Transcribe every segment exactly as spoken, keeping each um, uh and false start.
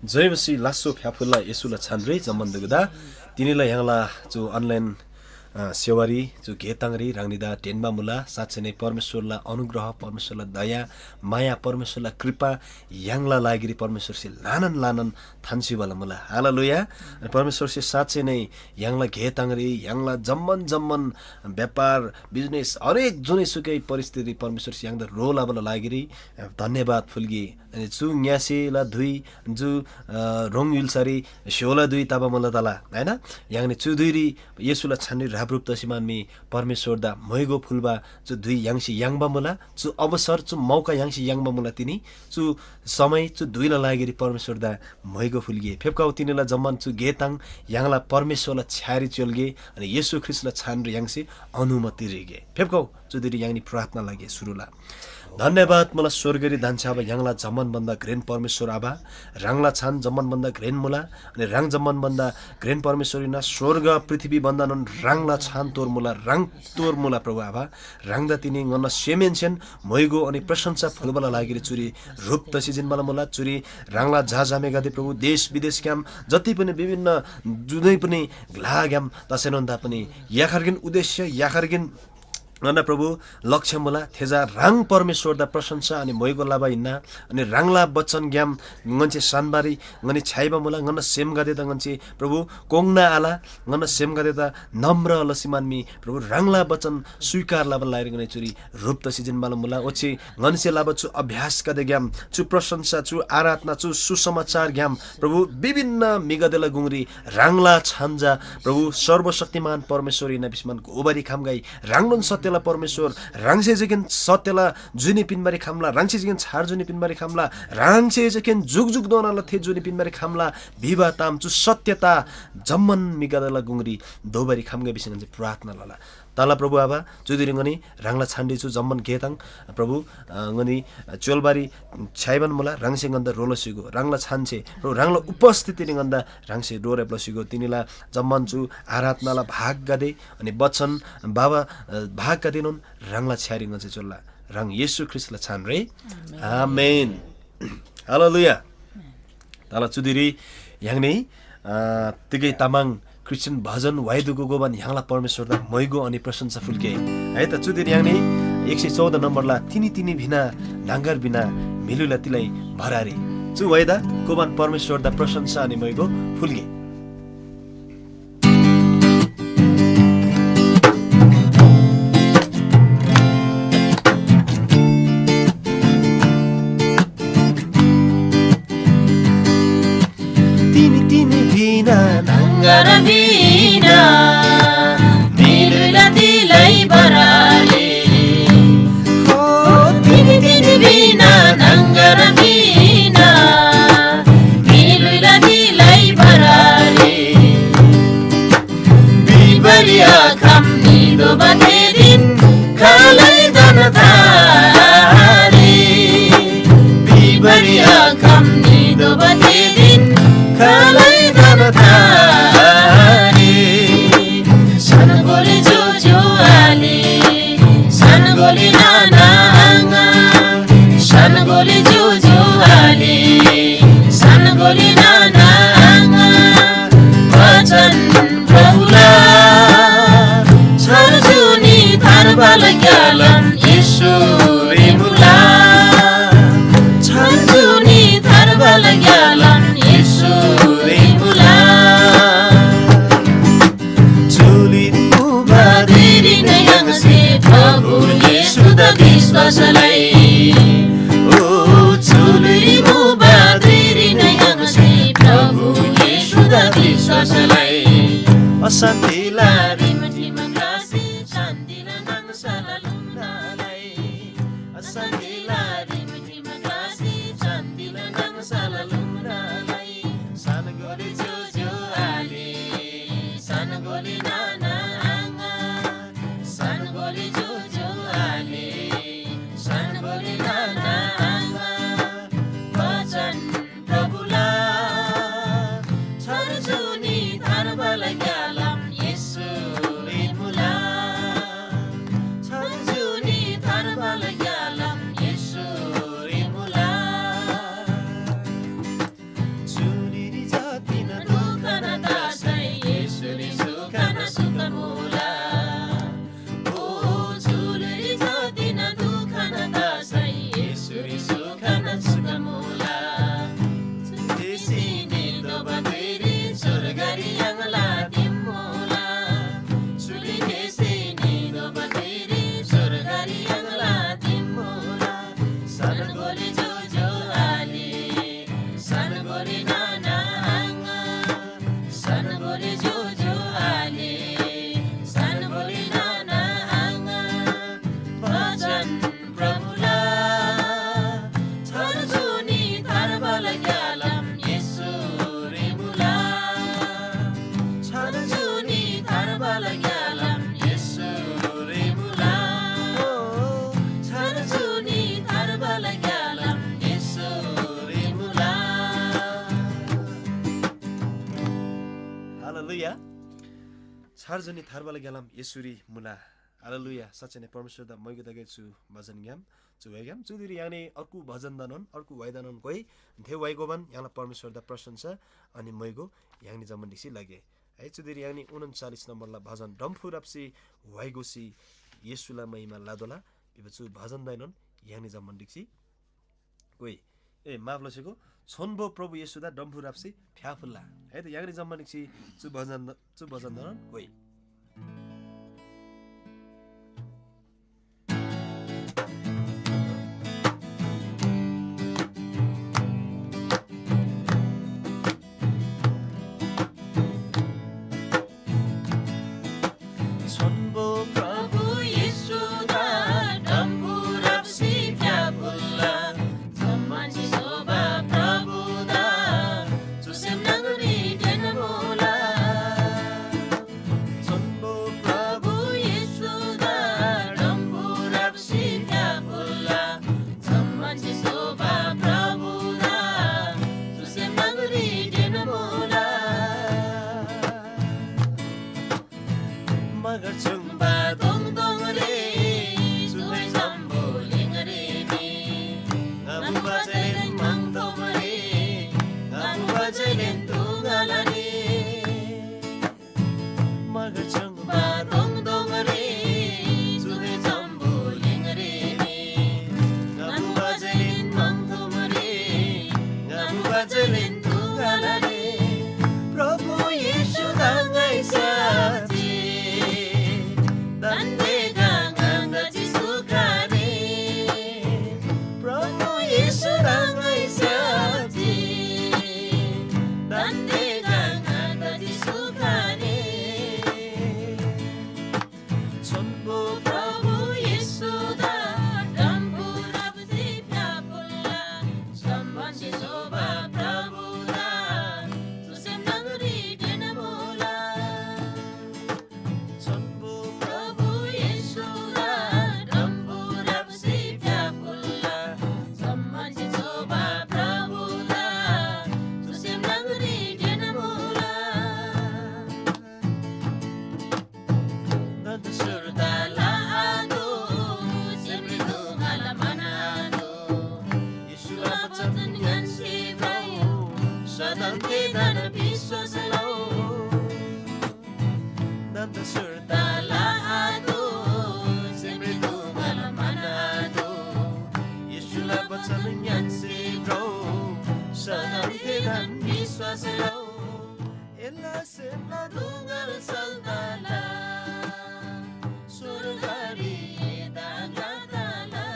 जय मसीह, लास्‍सो फ्‍याफुल्‍ला येशूला छानरी जम्‍मान दुगुदा तिनीला य्‍हाङला चु अनलाइन, अ, सेवारी चु गे ताङरी ह्राङनीदा ढेन्‍बा मुला। साँच्‍चै नै परमेश्‍वरला अनुग्रह, परमेश्‍वरला दया, माया, परमेश्‍वरला कृपा य्‍हाङला लागिरी परमेश्‍वरसे ल्‍हानान ल्‍हानान थान्‍सी भला मुला। हालेलुया। अनि परमेश्‍वरसे साँच्‍चै नै य्‍हाङला गे ताङरी, य्‍हाङला जम्‍मान जम्‍मान व्‍यापार, बिजनेस, हरेक जुनैसुकै परिस्थिति परमेश्‍वरसे य्‍हाङदा ह्रो लबाला लागिरी धन्‍यवाद फुल्‍गे। अनि चु ङ्‍यासेला धुइ, चु, अ, ह्रोङ य्‍हुल्‍सारी स्‍य्‍होला धुइ तबा मुला तला, हैन? य्‍हाङनी चु धुइरी येशूला छानरी ह्रापह्रुप तसी मान मी परमेश्‍वरदा म्‍हाइगो फुल्‍बा चु धुइ य्‍हाङसे याङ्बा मुला, चु अवसर, चु मौका य्‍हाङसे याङ्बा मुला तिनी। चु समय, चु धुइला लागिरी परमेश्‍वरदा म्‍हाइगो फुल्‍गे। फेप्‍खउ तिनीला जम्‍मान चु गे ताङ य्‍हाङला परमेश्‍वरला छ्‌यारी च्‍योल्‍गे, अनि येशू ख्रीष्‍टला छानरी य्‍हाङसे अनुमति ह्रीगे। फेप्‍खउ चु धुइरी य्‍हाङनी प्रार्थना लगे सुरुला। धन्‍यवाद मुला स्‍वर्गरी धन्‍छ्‌याबा य्‍हाङला जम्‍मान भन्‍दा घ्रेन परमेश्‍वर आबा, ह्राङला छान जम्‍मान भन्‍दा घ्रेन मुला, अनि ह्राङ जम्‍मान भन्‍दा घ्रेन परमेश्‍वर हिन्‍ना। स्‍वर्ग पृथ्‍वी भन्‍दानोन ह्राङला छान तोर मुला, ह्राङ तोर मुला प्रभु आबा। ह्राङदा तिनी ङन्‍ना सेमहेन्‍सेन म्‍हाइगो अनि प्रशंसा फुल्‍बाला लागिरी चुरी ह्रुप तसी जिन्‍बाला मुला। चुरी ह्राङला झाझामेगदे प्रभु देश विदेशग्‍याम जति पनि विभिन्न जुनै पनि ग्‍लाग्‍याम तसैनोन तापनि याखरगेन उद्देश्य, याखरगेन ङन्‍ना प्रभु लक्ष्य मुला। थेजा ह्राङ परमेश्‍वरदा प्रशंसा अनि म्‍हाइगो लबा हिन्‍ना। अनि ह्राङला बचनग्‍याम ङन्‍से सानबारी ङनी छ्‌याइबा मुला। ङन्‍ना सेमगदेदा ङन्‍से प्रभु कोङ्‌ना आल। ङन्‍ना सेमगदेदा नम्र लसी मान मी प्रभु ह्राङला बचन स्‍वीकार लबाला लागिरी ङनी चुरी ह्रुप तसी जिन्‍बाला मुला। ओच्‍छे ङन्‍से लबा चु अभ्यासगदेग्‍याम, चु प्रशंसा, चु आराधना, चु सुसमाचारग्‍याम प्रभु विभिन्न म्‍हिगदेला गुङरी ह्राङला छान जा प्रभु सर्वशक्तिमान परमेश्‍वर हिन्‍ना भिसी मान घोबारी खम्‍गै। ह्राङनोन सत्यला परमेश्‍वर, ह्राङसे जेकेन सत्यला जुनी पिन्‍बारी खम्‍ला, ह्राङसे जेकेन छार जुनी पिन्‍बारी खम्‍ला, ह्राङसे जेकेन जुकजुकधोनाला थे जुनी पिन्‍बारी खम्‍ला भिबा ताम चु सत्यता जम्‍मान म्‍हिगदेला गुङरी दोबारी खम्‍गे भिसी ङन्‍से प्रार्थना लला। तला प्रभु आबा, चुदिरी ङनी ह्राङला छानरी चु जम्‍मान गे ताङ प्रभु, अ, ङनी च्‍योल्‍बारी छ्‌याइबान मुला। ह्राङसे ङन्‍दा ह्रो लसीगो, ह्राङला छानसे प्रभु, ह्राङला उपस्थितिरी ङन्‍दा ह्राङसे डोरेब लसीगो। तिनीला जम्‍मान चु आराधनाला भागगदे अनि वचन बाबा, अ, भागगदेनोन ह्राङला छ्‌यारी ङन्‍से च्‍योल्‍ला। ह्राङ येशू ख्रीष्‍टला छानरी। आमेन। हालेलुया। तला चुदिरी य्‍हाङनी, अ, तिगै तामाङ क्रिस्चियन भजन वाइदुगु गोबान य्‍हाङला परमेश्‍वरदा म्‍हाइगो अनि प्रशंसा फुल्‍के। है त, चुदिरी य्‍हाङनी एक सय चौध नम्‍बरला तिनी तिनी भिना न्‍हङगर बिना म्‍हिलुला तिलै भरारी। चु वाइदा गोबान परमेश्‍वरदा प्रशंसा अनि म्‍हाइगो फुल्‍के। तिनी तिनी भिना न्‍हङगर बिना म्‍हिलुला तिलै बराले। हो, तिनी तिनी भिना न्‍हङगर बिना म्‍हिलुला तिलै बराले। बिबरिया खम्‍नी दोबा थे दिन खालै दन थारे। बिबरिया खम्‍नी दोबा थे दिन खालै दन थारे। सनगोली जोजो आले, सनगोली नाना आङा, सनगोली जोजो आले, सनगोली नाना आङा। वचन प्रभुला छर्जुनी थार्बाला ग्‍यालान येशूरी मुला। छर्जुनी थार्बाला ग्‍यालान येशूरी मुला। चुलिरी मुबा धुइरीन य्‍हाङसे प्रभु येशूदा विश्‍वास लइ। ओ चुलिरी मुबा धुइरीन य्‍हाङसे प्रभु येशूदा विश्‍वास लइ। अशान्‍तिला रिमठिमा ग्‍लासी शान्‍तिला नाङसला लुङ्‌ना लइ। अशान्‍तिला रिमठिमा ग्‍लासी शान्‍तिला नाङसला लुङ्‌ना लइ। सनगोली जोजो आले, सनगोली नाना आङा, सनगोली जोजो आले, सनगोली नाना आङा। वचन प्रभुला छर्जुनी थार्बाला ग्‍यालाम येशू अर्जुनी थार्बाला ग्यालाम येशूरी मुला। हालेलुया। साँच्चै नै परमेश्‍वरदा मैगो तगै चु भजनग्‍याम, चु वाइग्‍याम। चुदिरी य्‍हाङनी अर्गु भजनदानोन, अर्गु वाइदानोन कोइ थे वाइ गोबान य्‍हाङला परमेश्‍वरदा प्रशंसा अनि मैगो य्‍हाङनी जम्‍मान ढिक्‍सी लगे। है, चुदिरी य्‍हाङनी उनन्चालिस नम्‍बरला भजन डम्फु राप्‍सी वाइ गोसी येशूला महिमा लादोला भिबा चु भजनदाएनोन य्‍हाङनी जम्‍मान ढिक्‍सी कोइ, ए, माफ लसीको, छोन्‍बो प्रभु येशूदा डम्फु राप्‍सी फ्‍याफुल्‍ला। है त, य्‍हाङरी जम्‍मा निक्‍सी चु भजन, चु भजनदानोन कोइ। छोन्‍बो प्रभु येशूदा डम्‍फु राप्‍सी फ्‍याफुल्‍ला। जम्‍मान चिसोबा प्रभुदा चुसेम न्‍हङरी तेन्‍मुला। छोन्‍बो प्रभु येशूदा डम्‍फु राप्‍सी फ्‍याफुल्‍ला। जम्‍मान चिसोबा प्रभुदा चुसेम न्‍हङरी तेन्‍मुला। मगर चुङ्बा दोङ दोङरे चुगै जम्‍बुलिङरी मी ङाबु बजैलेन म्‍हङ दोमरे ङाबु बजैलेन तुङालनी। मगर चुङ्बा दोङ दोङरे चुगै जम्‍बुलिङरी मी ङाबु बजैलेन म्‍हङ दोमरे ङाबु बजैलेन तुङालनी। प्रभु येशूदा ङाइ साँच्‍ची दान्‍दे गाङाङ चिसु खनी। प्रभु येशूदा ङाइ साँच्‍ची दान्‍दे गाङाङ चिसु खनी। छोन्‍बो प्रभु येशूदा डम्‍बु राप्‍सी फ्‍याफुल्‍ला। जम्‍मान चिसोबा प्रभुदा चुसेम न्‍हङरी तेन्‍मुला। छोन्‍बो प्रभु येशूदा डम्‍बु राप्‍सी फ्‍याफुल्‍ला। जम्‍मान चिसोबा प्रभुदा चुसेम न्‍हङरी तेन्‍मुला। नन्‍द सुर्दा लाआदो, सेमरी दुङाला मनादो। येशूला वचन ङ्‌यान्‍सी भ्रउ, सदन तेदन विश्‍वास लउ। नन्‍द सुर्दा लाआदो, सेमरी दुङाला मनादो। येशूला वचन ङ्‌यान्‍सी भ्रउ, सदन तेदन विश्‍वास लउ। एला सेमला दुङल सल्‍दाला, स्‍वर्गरी एदा ग्‍लाताला।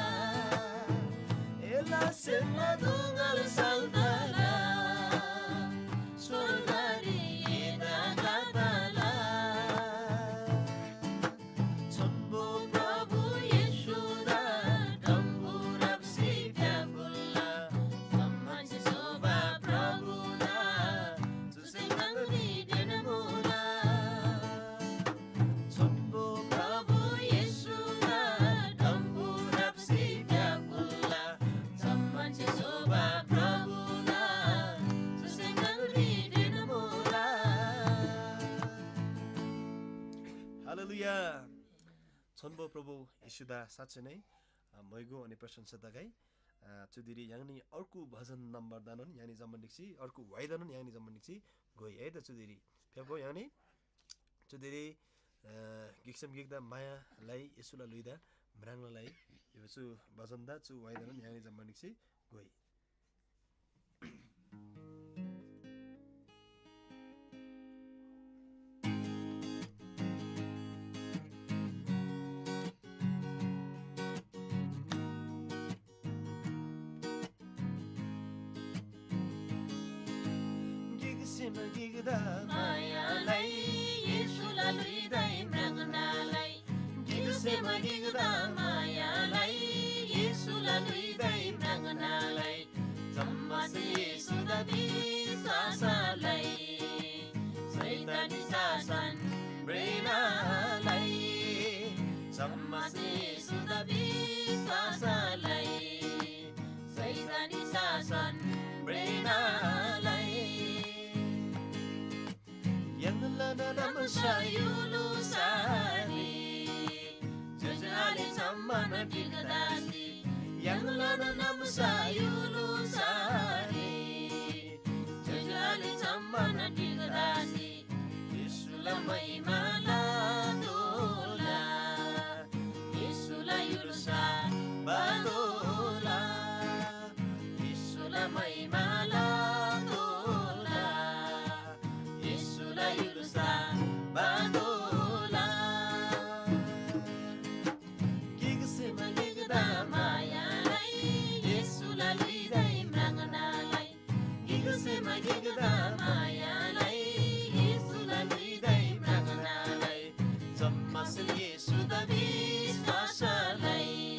एला सेमला दुङल सल्‍दाला, स्‍वर्गरी एदा ग्‍लाताला। छोन्‍बो प्रभु येशूदा डम्‍बु राप्‍सी फ्‍याफुल्‍ला। जम्‍मान चिसोबा प्रभुदा चुसे न्‍हङरी तेन्‍मुला। छोन्‍बो प्रभु येशूदा डम्‍बु राप्‍सी फ्‍याफुल्‍ला। जम्‍मान चिसोबा प्रभुदा चुसे न्‍हङरी तेन्‍मुला। हालेलुया। छोन्‍बो प्रभु येशूदा साँच्‍चै नै, अ, मैगो अनि प्रशंसा तगै। अ, चुदिरी य्‍हाङनी अर्को भजन नम्‍बरदानोन य्‍हाङनी जम्‍मान ढिक्‍सी, अर्को वाइदानोन य्‍हाङनी जम्‍मान ढिक्‍सी गोइ है त चुदिरी। फेप्‍गो य्‍हाङनी चुदिरी, अ, गिकसेम गिकदा माया लइ येशूला ल्‍हुइदा म्राङ्ला लइ। चु भजनदा चु वाइदानोन य्‍हाङनी जम्‍मान ढिक्‍सी गोइ। गिकसेम गिकदा माया लइ येशूला ल्‍हुइदाइ म्राङ्ना लइ। गिकसेम गिकदा माया लइ येशूला ल्‍हुइदाइ म्राङ्ना लइ। जम्‍मासे येशूदा विश्‍वास लइ। शैताननी शासन भ्रेना लइ। जम्‍मासे येशूदा विश्‍वास लइ। शैताननी शासन भ्रेना लइ। य्‍हाङला नम्‍सा य्‍हुलु य्‍हुलुसारी ज्‍योज्‍यो आले जम्‍मान ढिक्‍दासी येशूला महिमा लतोःला। येशूला य्‍हुल्‍सा बातोःला। येशूला महिमा लतोःला। येशूला य्‍हुल्‍सा बातोःला। गिकसे मा गिकदा माया लइ, येशूला ल्‍हुइदै म्राङ्ना लइ। गिकसे मा गिकदा माया लइ, येशूला ल्‍हुइदै म्राङ्ना लइ। जम्‍मासेन येशूदा विश्‍वास लइ,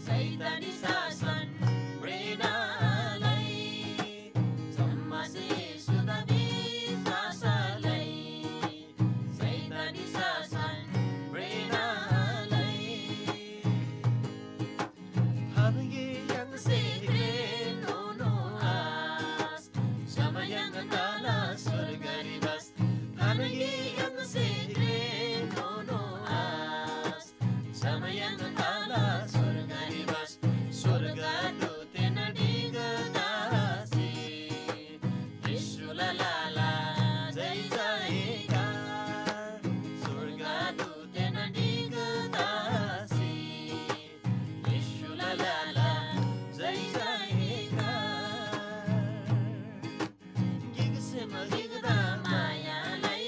शैतानी शासन म्रेना लइ। जम्‍मासे येशूदा विश्‍वास लइ, शैतानी शासन म्रेना लइ। थानगे य्‍हाङसे घ्रेन नोनो आश, जमा य्‍हाङ तला स्‍वर्गरी बास। थानगे य्‍हाङसे घ्रेन नोनो आश, जमा य्‍हाङ तला स्‍वर्गरी बास। स्‍वर्गदूतएन ढिक्‍दासी येशूला लाला जय जयकार। स्‍वर्गदूतएन ढिक्‍दासी येशूला लाला जय जयकार। गिकसे मा गिकदा माया लइ,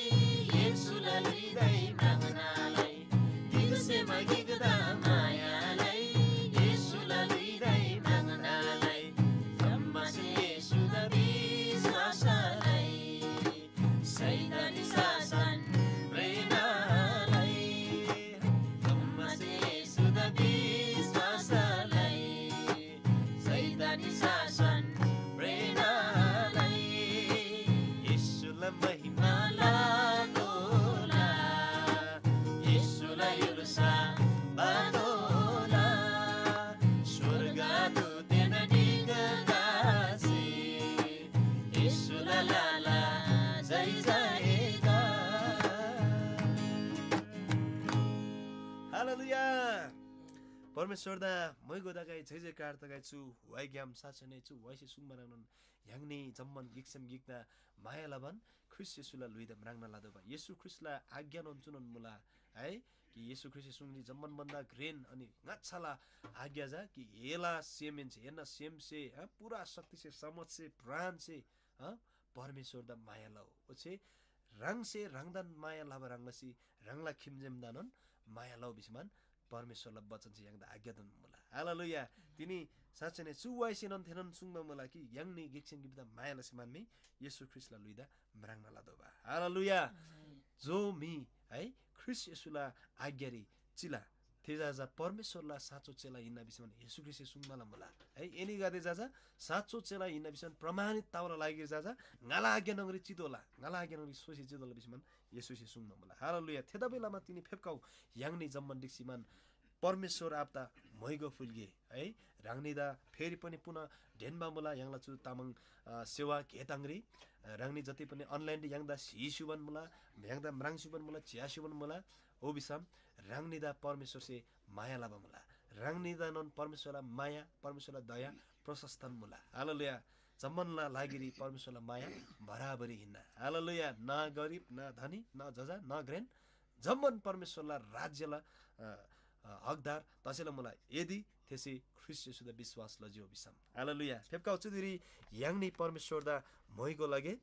येशूला ल्‍हुइदै म्राङ्ना लइ। गिकसे मा गिकदा माया लइ, येशूला ल्‍हुइदै म्राङ्ना लइ। जम्‍मासे येशूदा विश्‍वास लइ, शैतानी शासन म्रेना लइ। जम्‍मासे येशूदा विश्‍वास लइ, शैतानी शासन म्रेना लइ। येशूला महिमा लतोःला। येशूला य्‍हुल्‍सा बातोःला। स्‍वर्गदूतएन ढिक्‍दासी येशूला लाला जय जयकार। हालेलुया। परमेश्‍वरदा म्‍हाइगो तगै, जय जयकार तगै। चु व्‍हाइग्‍याम साँच्‍चै नै चु व्‍हाइसे सुङ्बा ह्रङ्नोन य्‍हाङनी जम्‍मान गिकसेम गिकदा माया लबान ख्रीष्‍ट येशूला ल्‍हुइदा म्राङ्ना लतोःबा। येशू ख्रीष्‍टला आज्ञानोन चुनोन मुला है, कि येशू ख्रीष्‍टसे सुङ्जी जम्‍मान भन्‍दा घ्रेन अनि ङाच्‍छाला आज्ञा चा कि एला सेमहेन्‍से, एन्‍ना सेमसे, अ, पुरा शक्तिसे, समझसे, प्राणसे, अ, परमेश्‍वरदा माया लउ। ओच्‍छे ह्राङसे ह्राङदान माया लबा ह्रङ् लसी ह्राङला खिम्‍जेमदानोन माया लउ भिसीमान परमेश्‍वरला बचनसे य्‍हाङदा आज्ञा दोन मुला। हालेलुया। तिनी साँच्‍चै नै चु व्‍हाइसेनोन थेनोन सुङ्बा मुला कि य्‍हाङनी गिकसेन गिकदा माया लसी मानमी येशू ख्रीष्‍टला ल्‍हुइदा म्राङ्ना लतोःबा। हालेलुया। जो म्‍हि है ख्रीष्‍ट येशूला आज्ञारी चिला, थे जा जा परमेश्‍वरला साँचो चेला हिन्‍ना भिसीमान येशू ख्रीष्‍टसे सुङ्बाला मुला। है, एनीगदे जा जा साँचो चेला हिन्‍ना भिसीमान प्रमाणित तबाला लागिरी जा जा ङाला आज्ञा न्‍हङरी चितोःला, ङाला आज्ञा न्‍हङरी सोसी चितोःला भिसीमान येशूसे सुङ्बा मुला। हालेलुया। थेतबासेलमा तिनी फेप्‍खउ य्‍हाङनी जम्‍मान ढिक्‍सीमान परमेश्‍वर आबादा म्‍हाइगो फुल्‍गे है। ह्राङनीदा फेरि पनि पुनः ढेन्‍बा मुला य्‍हाङला चु तामाङ, अ, सेवा घेताङरी। अ, ह्राङनी जति पनि online री य्‍हाङदा स्‍हीस्‍युबान मुला, य्‍हाङदा म्राङ्स्‍युबान मुला, च्‍यास्‍युबान मुला, हो भिसम ह्राङनीदा परमेश्‍वरसे माया लबा मुला। ह्राङनीदानोन परमेश्‍वरला माया, परमेश्‍वरला दया प्रशस्तन मुला। हालेलुया। जम्‍मानला लागिरी परमेश्‍वरला माया बराबरी हिन्‍ना। हालेलुया। न गरिब, न धनी, न जजा, न घ्रेन, जम्‍मान परमेश्‍वरला राज्‍यला, अ, अ, हकदार तसेला मुला, यदि थेसे ख्रीष्‍ट येशूदा विश्‍वास लजियो भिसम। हालेलुया। फेप्‍खउ चुदिरी य्‍हाङनी परमेश्‍वरदा म्‍हाइगो लगे।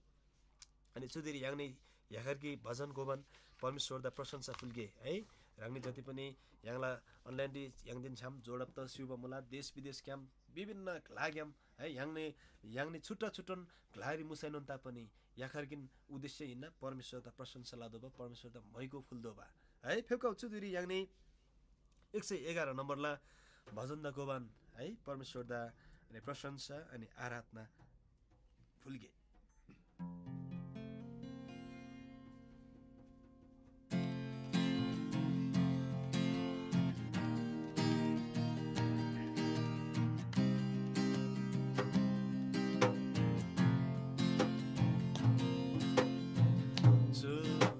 अनि चुदिरी य्‍हाङनी याखर कि भजन गोबान परमेश्‍वरदा प्रशंसा फुल्‍गे है। ह्राङनी जति पनि य्‍हाङला online री य्‍हाङदेन छ्‌याम जोडब त स्‍युबा मुला, देश विदेशग्‍याम विभिन्न ग्‍लाग्‍याम है, य्‍हाङनी, य्‍हाङनी छुट्टा छुट्टन ग्‍लारी मुसैनोन तापनि याखरकिन उद्देश्य हिन्‍ना परमेश्‍वरदा प्रशंसा लतोःबा, परमेश्‍वरदा म्‍हाइगो फुल्‍तोःबा है। फेप्‍खउ चुदिरी य्‍हाङनी एक सय एघार नम्‍बरला भजनदा गोबान है, परमेश्‍वरदा अनि प्रशंसा अनि आराधना फुल्‍गे। चु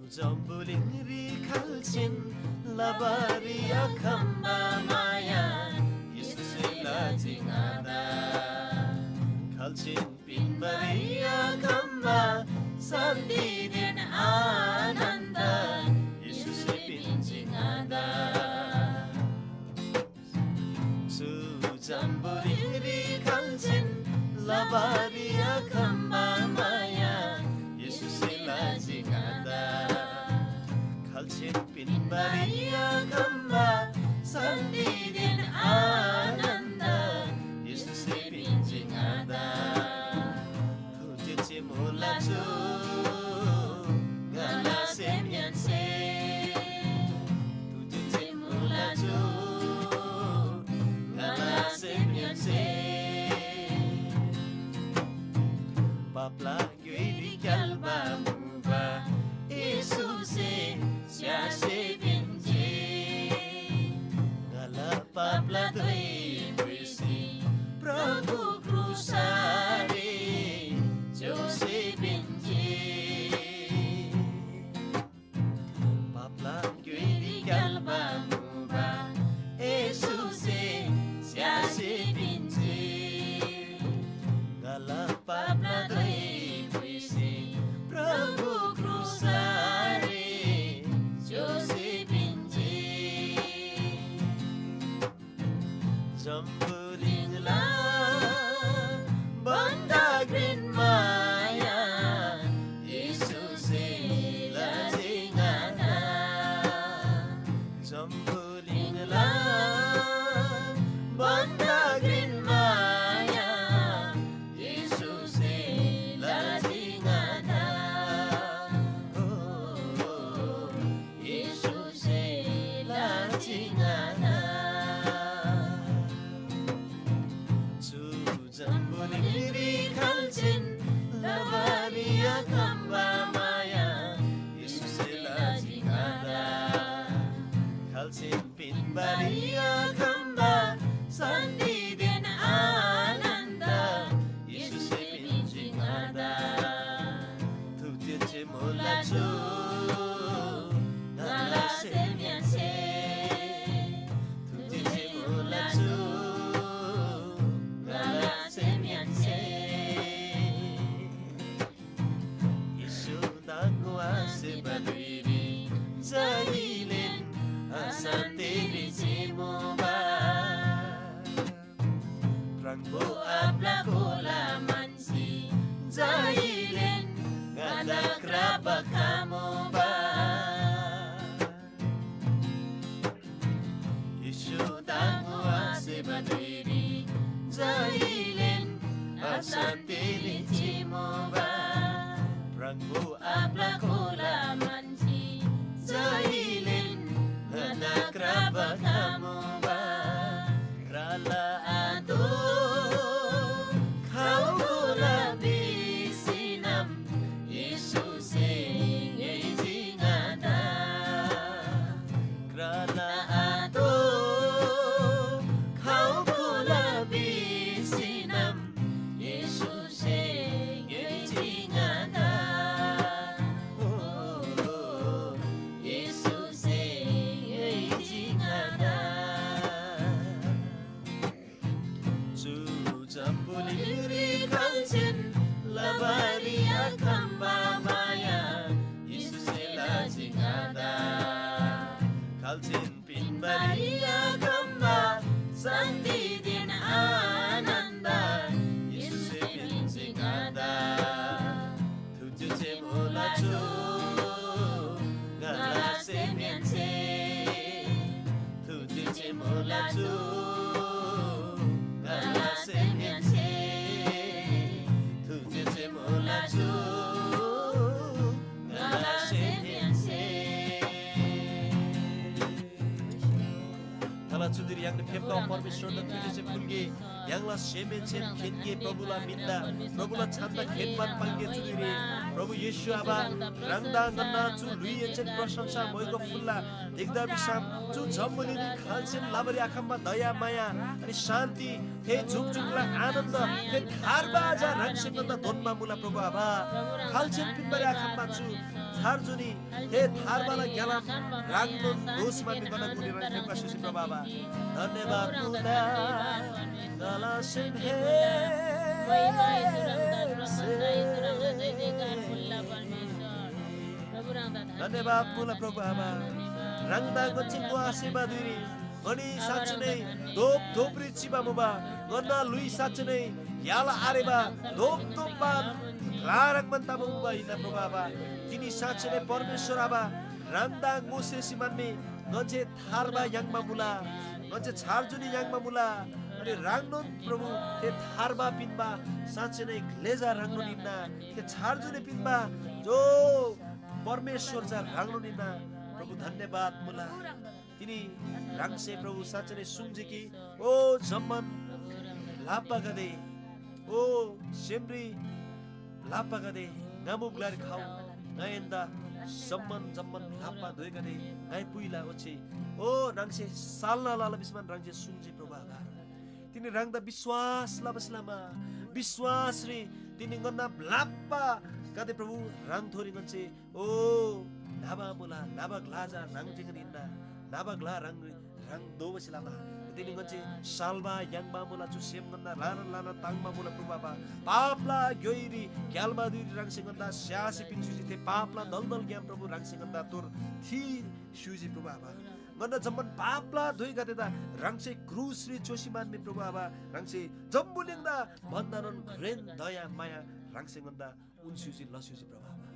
जम्‍बुलिङरी खाल्‍सेन लबारी आखम्‍बा माया, येशूसे लजी ङादा। छिन पिन्‍बारी आखम्‍बा शान्‍तिदेन आनन्‍द येशूसे पिन्‍जी ङादा। चु जम्‍बुलिङरी खाल्‍सेन लबारी आखम्‍बा माया येशूसे लजी ङादा। खाल्‍सेन पिन्‍बारी आखम्‍बा शान्‍तिदेन आनन्‍द येशूसे पिन्‍जी ङादा। थुर्जी चिमुला चु ङाला सेमहेन्‍से। थुर्जी चिमुला चु ङाला सेमहेन्‍से। पापला ग्‍योइरी क्‍याल्‍बा मुबा येशूसे स्‍यासे पिन्‍जी। ङाला पापला धोइ भुइसी प्रभु क्रुसरी च्‍योसे पिन्‍जी। पापला ग्‍योइरी क्‍याल्‍बा मुबा येशूसे स्‍यासे पिन्‍जी। ङाला पापला धोइ भुइसी प्रभु क्रुसरी च्‍योसे पिन्‍जी। जम्‍बुलिङला भन्‍दा घ्रेन माया येशूसे लजी ङादा। जम्‍बुलिङला भन्‍दा घ्रेन माया येशूसे लजी ङादा। ओ, ओ, येशूसे लजी ङादा। चु जम्‍बुलिङरी खाल्‍सेन लबारी आखम्‍बा माया येशूसे लजी ङादा। खाल्‍सेन पिन्‍बारी आखम्‍बा शान्‍तिदेन आनन्‍द येशूसे पिन्‍जी ङादा। थुर्जी चिमुला चु ङाला सेमहेन्‍से। थुर्जी चिमुला चु ङाला सेमहेन्‍से। येशू ताङ्‍गो आसेबा धुइरी जैलेन अशान्‍तिरी चिमुबा। प्रभु आबाला कोला म्‍हन्‍सी जैलेन ङादा क्राबा खमुबा। येशू ताङ्‍गो आसेबा धुइरी जैलेन अशान्‍तिरी चिमुबा। प्रभु आबाला कोला म्‍हन्‍सी जैलेन ङादा क्राबा खमुबा। क्राला आतो खाउकोला भिसीनम येशूसे ङ्‌योइजी ङादा। क्राला आतो खाउकोला भिसीनम येशूसे ङ्‌योइजी ङादा। ओ, येशूसे ङ्‌योइजी ङादा। चु जम्‍बुलिङरी खाल्‍सेन लबारी आखम्‍बा माया येशूसे लजी ङादा। खाल्‍सेन पिन्‍बारी आखम्‍बा शान्‍तिदेन आनन्‍द येशूसे पिन्‍जी ङादा। थुर्जी चिमुला चु ङाला सेमहेन्‍से। थुर्जी चिमुला चु ङाला सेमहेन्‍से। थुर्जी चिमुला चु ङाला सेमहेन्‍से। तला चुदिर य्‍हाङनी फेप्‍खबा परमेश्‍वरदा थुर्जी फुल्‍गे। य्‍हाङला सेमहेन्‍सेन खेन्‍गे प्रभुला मिन्‍दा, प्रभुला छान्‍दा खेन्‍बान पाङ्‌गे चुदिरे। प्रभु येशू आबा, ह्राङदा ङन्‍ना चु ल्‍हुइहेन्‍सेन प्रशंसा मोइगो फुल्‍ला। तिग्‍दा भिसम चु जम्‍बुलिङरी खाल्‍सेन लबारी आखम्‍बा दया माया अनि शान्‍ति, थे जुकजुकला आनन्‍द, थे थार्बा चा ह्राङसे ङन्‍दा दोन्‍बा मुला प्रभु आबा। खाल्‍सेन पिन्‍बारी आखम्‍बा चु छार जुनी हे थार्बाला ग्‍यालाम ह्राङनोन दोष मान्‍ने ङन्‍ना गुङरी ह्राङ फेप्‍खा स्‍युसी प्रभु आबा। धन्‍यवाद मुला ङाला सेमहेन्‍से। महिमा येशू ह्राङदा, प्रशंसा येशू ह्राङदा, जय जयकार फुल्‍ला परमेश्वर। प्रभु ह्राङदा धन्यवाद। धन्यवाद मुला प्रभु आबा। ह्राङदा ङन्‍से मुआसेबा धुइरी ङनी साँच्‍चै नै धोप धोपरी चिबा मुबा। ङन्‍ना ल्‍हुइ साँच्‍चै नै य्‍हाल आरेबा धोप धोपबा ग्‍ला ह्रङ्‌बान तबा मुबा हिन्‍ना प्रभु आबा। तिनी साँच्‍चै नै परमेश्‍वर आबा, ह्राङदा ङोसेसी म्‍हन्‍मी ङन्‍से थार्बा याङ्बा मुला, ङन्‍से छार जुनी याङ्बा मुला। अनि ह्राङनोन प्रभु थे थार्बा पिन्‍बा साँच्‍चै नै ग्‍लेजा ह्राङनोन हिन्‍ना, थे छार जुनी पिन्‍बा जो परमेश्‍वर चा ह्राङनोन हिन्‍ना। प्रभु धन्यवाद मुला। तिनी ह्राङसे प्रभु साँच्‍चै नै सुङ्जी कि, ओ जम्‍मान लाप्‍बागदे, ओ सेमरी लाप्‍बागदे, ङा मुबा ग्‍लारी खउ। ङाएन्‍दा जम्‍मान जम्‍मान लाप्‍बा धोइगदे ङाइ पुइला। ओच्‍छे ओ ह्राङसे साल्‍ना लला भिसमान ह्राङसे सुङ्जी प्रभु आबा। तिनी ह्राङदा विश्‍वास लबासे लमा विश्‍वासरी तिनी ङन्‍ना ब्‍लाप्‍बागदे प्रभु ह्राङथोरी ङन्‍से ओ न्‍हबा मुला, न्‍हबा ग्‍ला चा ह्राङ टिकन हिन्‍ना, न्‍हबा ग्‍ला ह्राङ ह्राङ दोबासे लमा तिनी ङन्‍से साल्‍बा याङ्बा मुला। चु सेम ङन्‍ना ल्‍हानान ल्‍हानान ताङ्‍बा मुला प्रभु आबा। पापला ग्‍योइरी ग्‍याल्‍बा धुइरी ह्राङसे ङन्‍दा स्‍यासी पिन्‍सुजी, थे पापला दलदलग्‍याम प्रभु ह्राङसे ङन्‍दा तोर थी स्‍युजी प्रभु आबा। ङन्‍दा जम्‍मान पापला धुइगदेदा ह्राङसे क्रुसरी च्‍योसी मान्‍बी प्रभु आबा, ह्राङसे जम्‍बुलिङदा भन्‍दानोन घ्रेन दया माया ह्राङसे ङन्‍दा उन्‍स्‍युजी लस्‍युजी प्रभु आबा।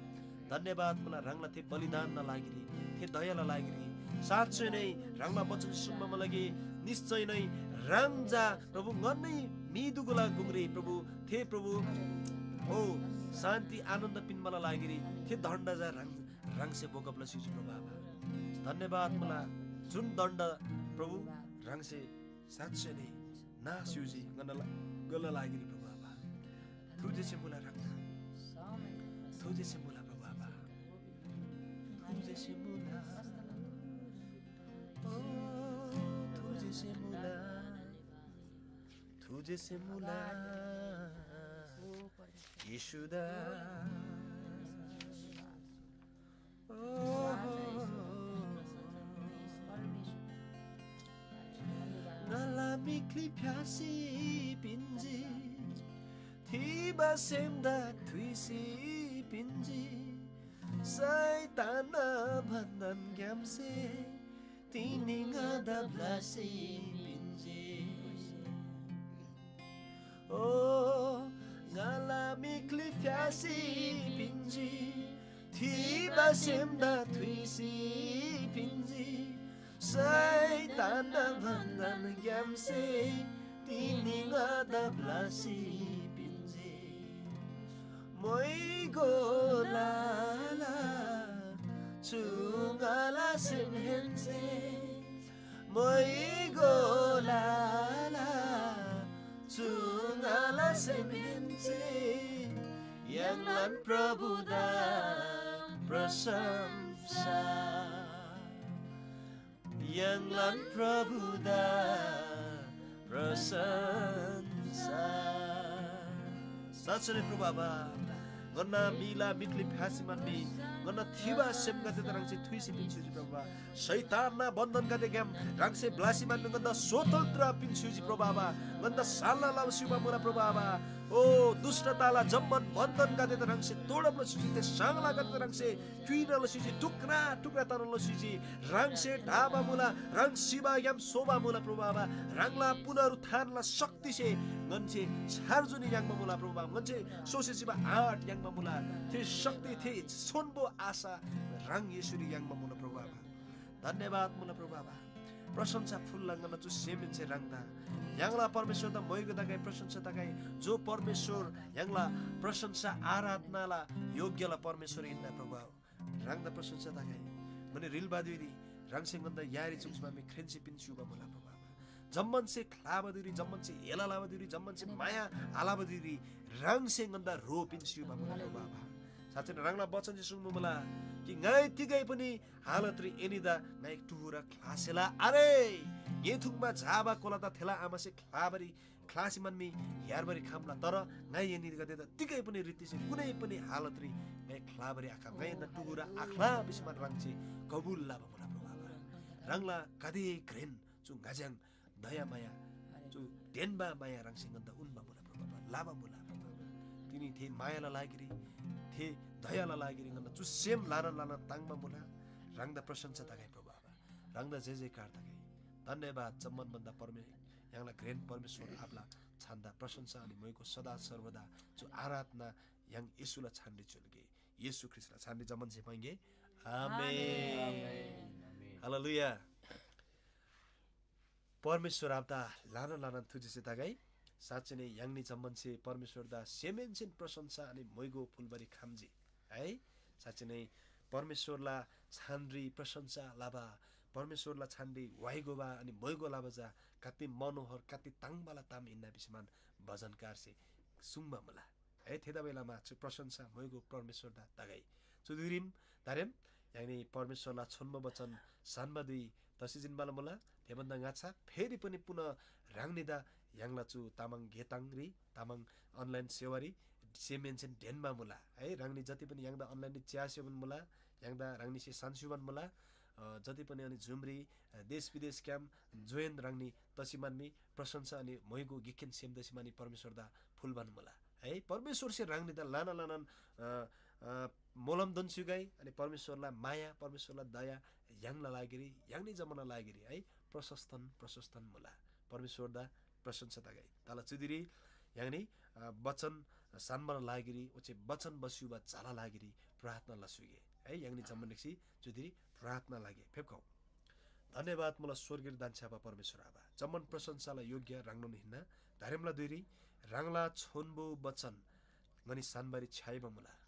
धन्‍यवाद मुला ह्राङला थे बलिदानना लागिरी, थे दयाला लागिरी। साँच्‍चै नै ह्राङला वचन सुङ्बा मुला कि निश्‍चय नै ह्राङ चा प्रभु ङन्‍नै म्‍हि दुगुला गुङरी प्रभु, थे प्रभु ओ शान्‍ति आनन्‍द पिन्‍बाला लागिरी थे दण्‍ड चा ह्राङ ह्राङसे बोगब लस्‍युजी प्रभु आबा। धन्‍यवाद मुला जुन दण्‍ड प्रभु ह्राङसे साँच्‍चै नै नाश युजी ङन्‍ना ला-, ङन्‍ना लागिरी प्रभु आबा। थुजेसे मुला ह्राङदा। थुजेसे मुला प्रभु आबा। थुजेसे मुला। ओ, थुजेसे मुला। थुजेसे मुला। येशूदा। ङाला मिखली फ्‍यासी पिन्‍जी, थिबा सेमदा थुइसी पिन्‍जी, शैतानना बन्‍धनग्‍यामसे तिनी ङादा ब्‍लसी पिन्‍जी। ओ, ङाला मिखली फ्‍यासी पिन्‍जी, थिबा सेमदा थुइसी पिन्‍जी। शैतानना बन्‍धनग्‍यामसे तिनी ङादा ब्‍लसी पिन्‍जी। मोइगो लाला चु ङाला सेमहेन्‍से, मोइगो लाला चु ङाला सेमहेन्‍से, य्‍हाङलान प्रभुदा प्रशंसा। य्‍हाङलान प्रभुदा प्रशंसा। साँच्‍चै नै प्रभु आबा, ङन्‍ना म्‍हिला मिखली फ्‍यासी म्‍हन्‍बी, ङन्‍ना थिबा सेमगदेदा ह्राङसे थुइसी पिन्‍सुजी प्रभु आबा। शैतानना बन्‍धनगदेग्‍याम ह्राङसे ब्‍लासी म्‍हन्‍बी ङन्‍दा स्वतन्त्र पिन्‍सुजी प्रभु आबा। ङन्‍दा साल्‍ना लबा स्‍युबा मुला प्रभु आबा। ओ दुष्‍टताला जम्‍मान बन्‍धनगदेदा ह्राङसे तोडब लस्‍युजी, थे साङलागदेदा ह्राङसे क्‍युइना लस्‍युजी, टुक्रा टुक्रा तना लस्‍युजी। ह्राङसे ढाबा मुला, ह्राङ सिबाग्‍याम सोबा मुला प्रभु आबा। ह्राङला पुनरुत्थानला शक्तिसे ङन्‍से छार जुनी याङ्बा मुला प्रभु आबा। ङन्‍से सोसे सिबा आँट याङ्बा मुला। थे शक्ति, थे छोन्‍बो आशा ह्राङ येशूरी याङ्बा मुला प्रभु आबा। धन्‍यवाद मुला प्रभु आबा। प्रशंसा फुल्‍ला ङन्‍ना चु सेमहेन्‍से ह्राङदा। य्‍हाङला परमेश्‍वरदा मोइगो तगै, प्रशंसा तगै, जो परमेश्‍वर य्‍हाङला प्रशंसा आराधनाला योग्‍यला परमेश्‍वर हिन्‍ना प्रभु आबा। ह्राङदा प्रशंसा तगै। ङनी रिल्‍बा धुइरी ह्राङसे ङन्‍दा यारी चुङ्सी मामी ख्रेन्‍सी पिन्‍सी युबा मुला प्रभु आबा। जम्‍मानसे ख्‍लाबा धुइरी, जम्‍मानसे हेला लबा धुइरी, जम्‍मानसे माया आलबा धुइरी ह्राङसे ङन्‍दा ह्रो पिन्‍सी युबा मुला प्रभु आबा। साँच्‍चै नै ह्राङला वचनसे सुङ्बा मुला कि ङाइ तिगै पनि हालतरी एनीदा ङाइ टुहुरा ख्‍लासेला आरे। ङे थुङ्बा झाबा कोलादा थेला आमासे ख्‍लाबारी ख्‍लासी म्‍हन्‍मी यार्बारी खम्‍ला, तर ङाइ एनीगदेदा तिगै पनि रीतिसे कुनै पनि हालतरी ङाइ ख्‍लाबारी आखम। ङाइ एन्‍दा टुहुरा आख्‍ला भिसी म्‍हन ह्राङसे कबुल लबा मुला प्रभु आबा। ह्राङला गाते घ्रेन चु ङाज्‍याङ दयामाया, चु तेन्‍बा माया ह्राङसे ङन्‍दा उन्‍बा मुला प्रभु आबा, लबा मुला। तिनी थे मायाला लागिरी, थे दयाला लागिरी ङन्‍ना चु सेम ल्‍हानान ल्‍हानान ताङ्बा मुला। ह्राङदा प्रशंसा तगै प्रभु आबा, ह्राङदा जय जयकार तगै। धन्यवाद जम्‍मान भन्‍दा परमे य्‍हाङला घ्रेन परमेश्‍वर आबाला छान्‍दा प्रशंसा अनि मोइको सदा सर्वदा चु आराधना य्‍हाङ येशूला छान्‍री चुलगे, येशू ख्रीष्‍टला छान्‍री जम्‍मान जे पाङ्गे। आमेन। आमेन। हालेलुया। परमेश्‍वर आबादा ल्‍हानान ल्‍हानान थुजेसे तगै। साँच्‍चै नै य्‍हाङनी जम्‍मानसे परमेश्‍वरदा सेमहेन्‍सेन प्रशंसा अनि मोइगो फुल्‍बारी खम्‍जी है। साँच्‍चै नै परमेश्‍वरला छानरी प्रशंसा लबा, परमेश्‍वरला छानरी वाइगोबा अनि मोइगो लबा चा कति मनोहर, कति ताङ्बाला ताम हिन्‍ना भिसीमान भजनकारसे सुङ्बा मुला। है, थेतबासेलमा चु प्रशंसा मोइगो परमेश्‍वरदा तगै। चु धुइरीम दारेम य्‍हाङनी परमेश्‍वरला छोन्‍बो बचन सान्‍बा धुइ तसी जिन्‍बाला मुला। थेभन्‍दा ङाच्‍छा फेरि पनि पुनः ह्राङनीदा य्‍हाङला चु तामाङ गेताङरी, तामाङ अनलाइन सेवारी सेमहेन्‍सेन ढेन्‍बा मुला। है, ह्राङनी जति पनि य्‍हाङदा अनलाइनरी च्‍यासेबान मुला, य्‍हाङदा ह्राङनीसे सान्‍स्‍युबान मुला, अ, जति पनि अनि जुमरी, अ, देश विदेश क्‍याम जोइन ह्राङनी तसी मानमी प्रशंसा अनि मोइगो गिकखेन सेम तसी मानी परमेश्‍वरदा फुल्‍बान मुला। है, परमेश्‍वरसे ह्राङनीदा ल्‍हाना ल्‍हानान, अ, अ, मोलम दोन्‍स्‍युगै, अनि परमेश्‍वरला माया, परमेश्‍वरला दया य्‍हाङला लागिरी, य्‍हाङनी जम्‍माला लागिरी, है, प्रशस्तन, प्रशस्तन मुला। परमेश्‍वरदा प्रशंसा तगै। तला चुदिरी य्‍हाङनी, अ, बचन सान्‍बाला लागिरी, ओच्‍छे बचन बस्‍युबा झाला लागिरी प्रार्थना लस्‍युगे। है, य्‍हाङनी जम्‍मान निक्‍सी चुदिरी प्रार्थना लागे। फेप्‍खउ। धन्‍यवाद मुला स्‍वर्गीय दान्‍छ्‌याबा परमेश्‍वर आबा। जम्‍मान प्रशंसाला योग्य ह्राङनोन हिन्‍ना। दारेमला धुइरी ह्राङला छोन्‍बो बचन ङनी सान्‍बारी छ्‌याइबा मुला।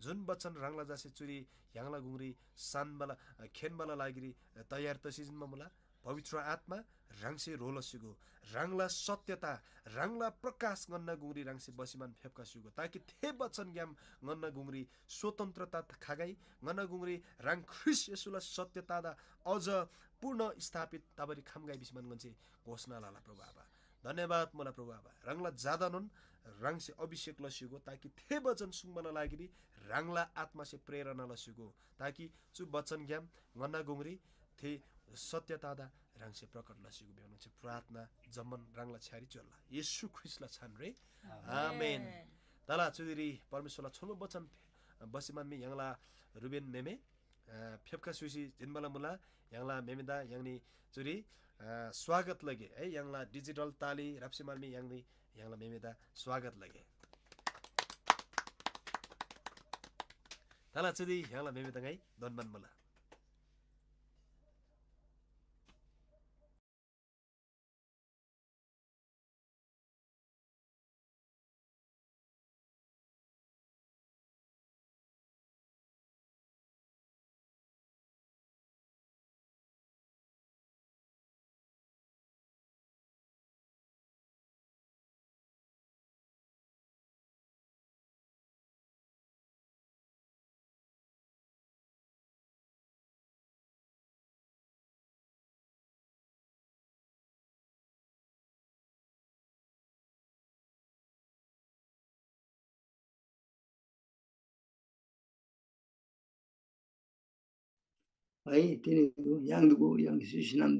जुन बचन ह्राङला झासे चुरी य्‍हाङला गुङरी सान्‍बाला, अ, खेन्‍बाला लागिरी, अ, तयार तसी जिन्‍बा मुला। पवित्र आत्‍मा ह्राङसे ह्रो लस्‍युगो। ह्राङला सत्यता, ह्राङला प्रकाश ङन्‍ना गुङरी ह्राङसे बसिमान फेप्‍खस्‍युगो। ताकि थे बचनग्‍याम ङन्‍ना गुङरी स्वतन्त्रता खगै, ङन्‍ना गुङरी ह्राङ ख्रीष्‍ट येशूला सत्यतादा अझ पूर्ण स्थापित तबारी खम्‍गै भिसीमान ङन्‍से घोषणा लला प्रभु आबा। धन्‍यवाद मुला प्रभु आबा। ह्राङला झादानोन ह्राङसे अभिषेक लस्‍युगो, ताकि थे बचन सुङ्बाला लागिरी ह्राङला आत्‍मासे प्रेरणा लस्‍युगो, ताकि चु बचनग्‍याम ङन्‍ना गुङरी थे सत्यतादा ह्राङसे प्रकट लस्‍युगो भिबा ङन्‍से प्रार्थना जम्‍मान ह्राङला छ्‌यारी च्‍योल्‍ला। येशू ख्रीष्‍टला छानरे। आमेन। आमेन। तला चुदिरी परमेश्‍वरला छोन्‍बो बचन बसिमान मी य्‍हाङला रुबेन मेमे, अ, फेप्‍खा स्‍युसी जिन्‍बाला मुला। य्‍हाङला मेमेदा य्‍हाङनी चुरी, अ, स्वागत लगे है। य्‍हाङला डिजिटल ताली राप्‍सी मार्मी य्‍हाङनी य्‍हाङला मेमेदा स्वागत लगे। तला चुदी य्‍हाङला मेमेदा ङाइ दोन्‍बान मुला। है, तिनीहरू याङ्दुको य्‍हाङ शिशुनाम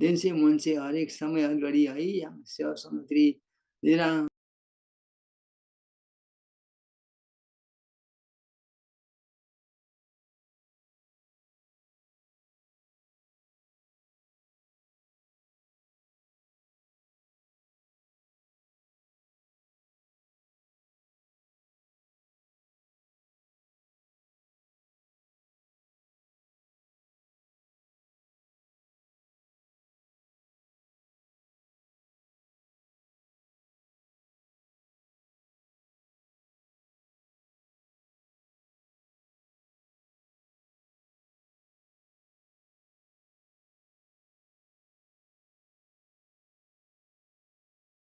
दिनसे मुन्से हरेक समय हर घडी है, य्‍हाङ सेवा समुद्री निरा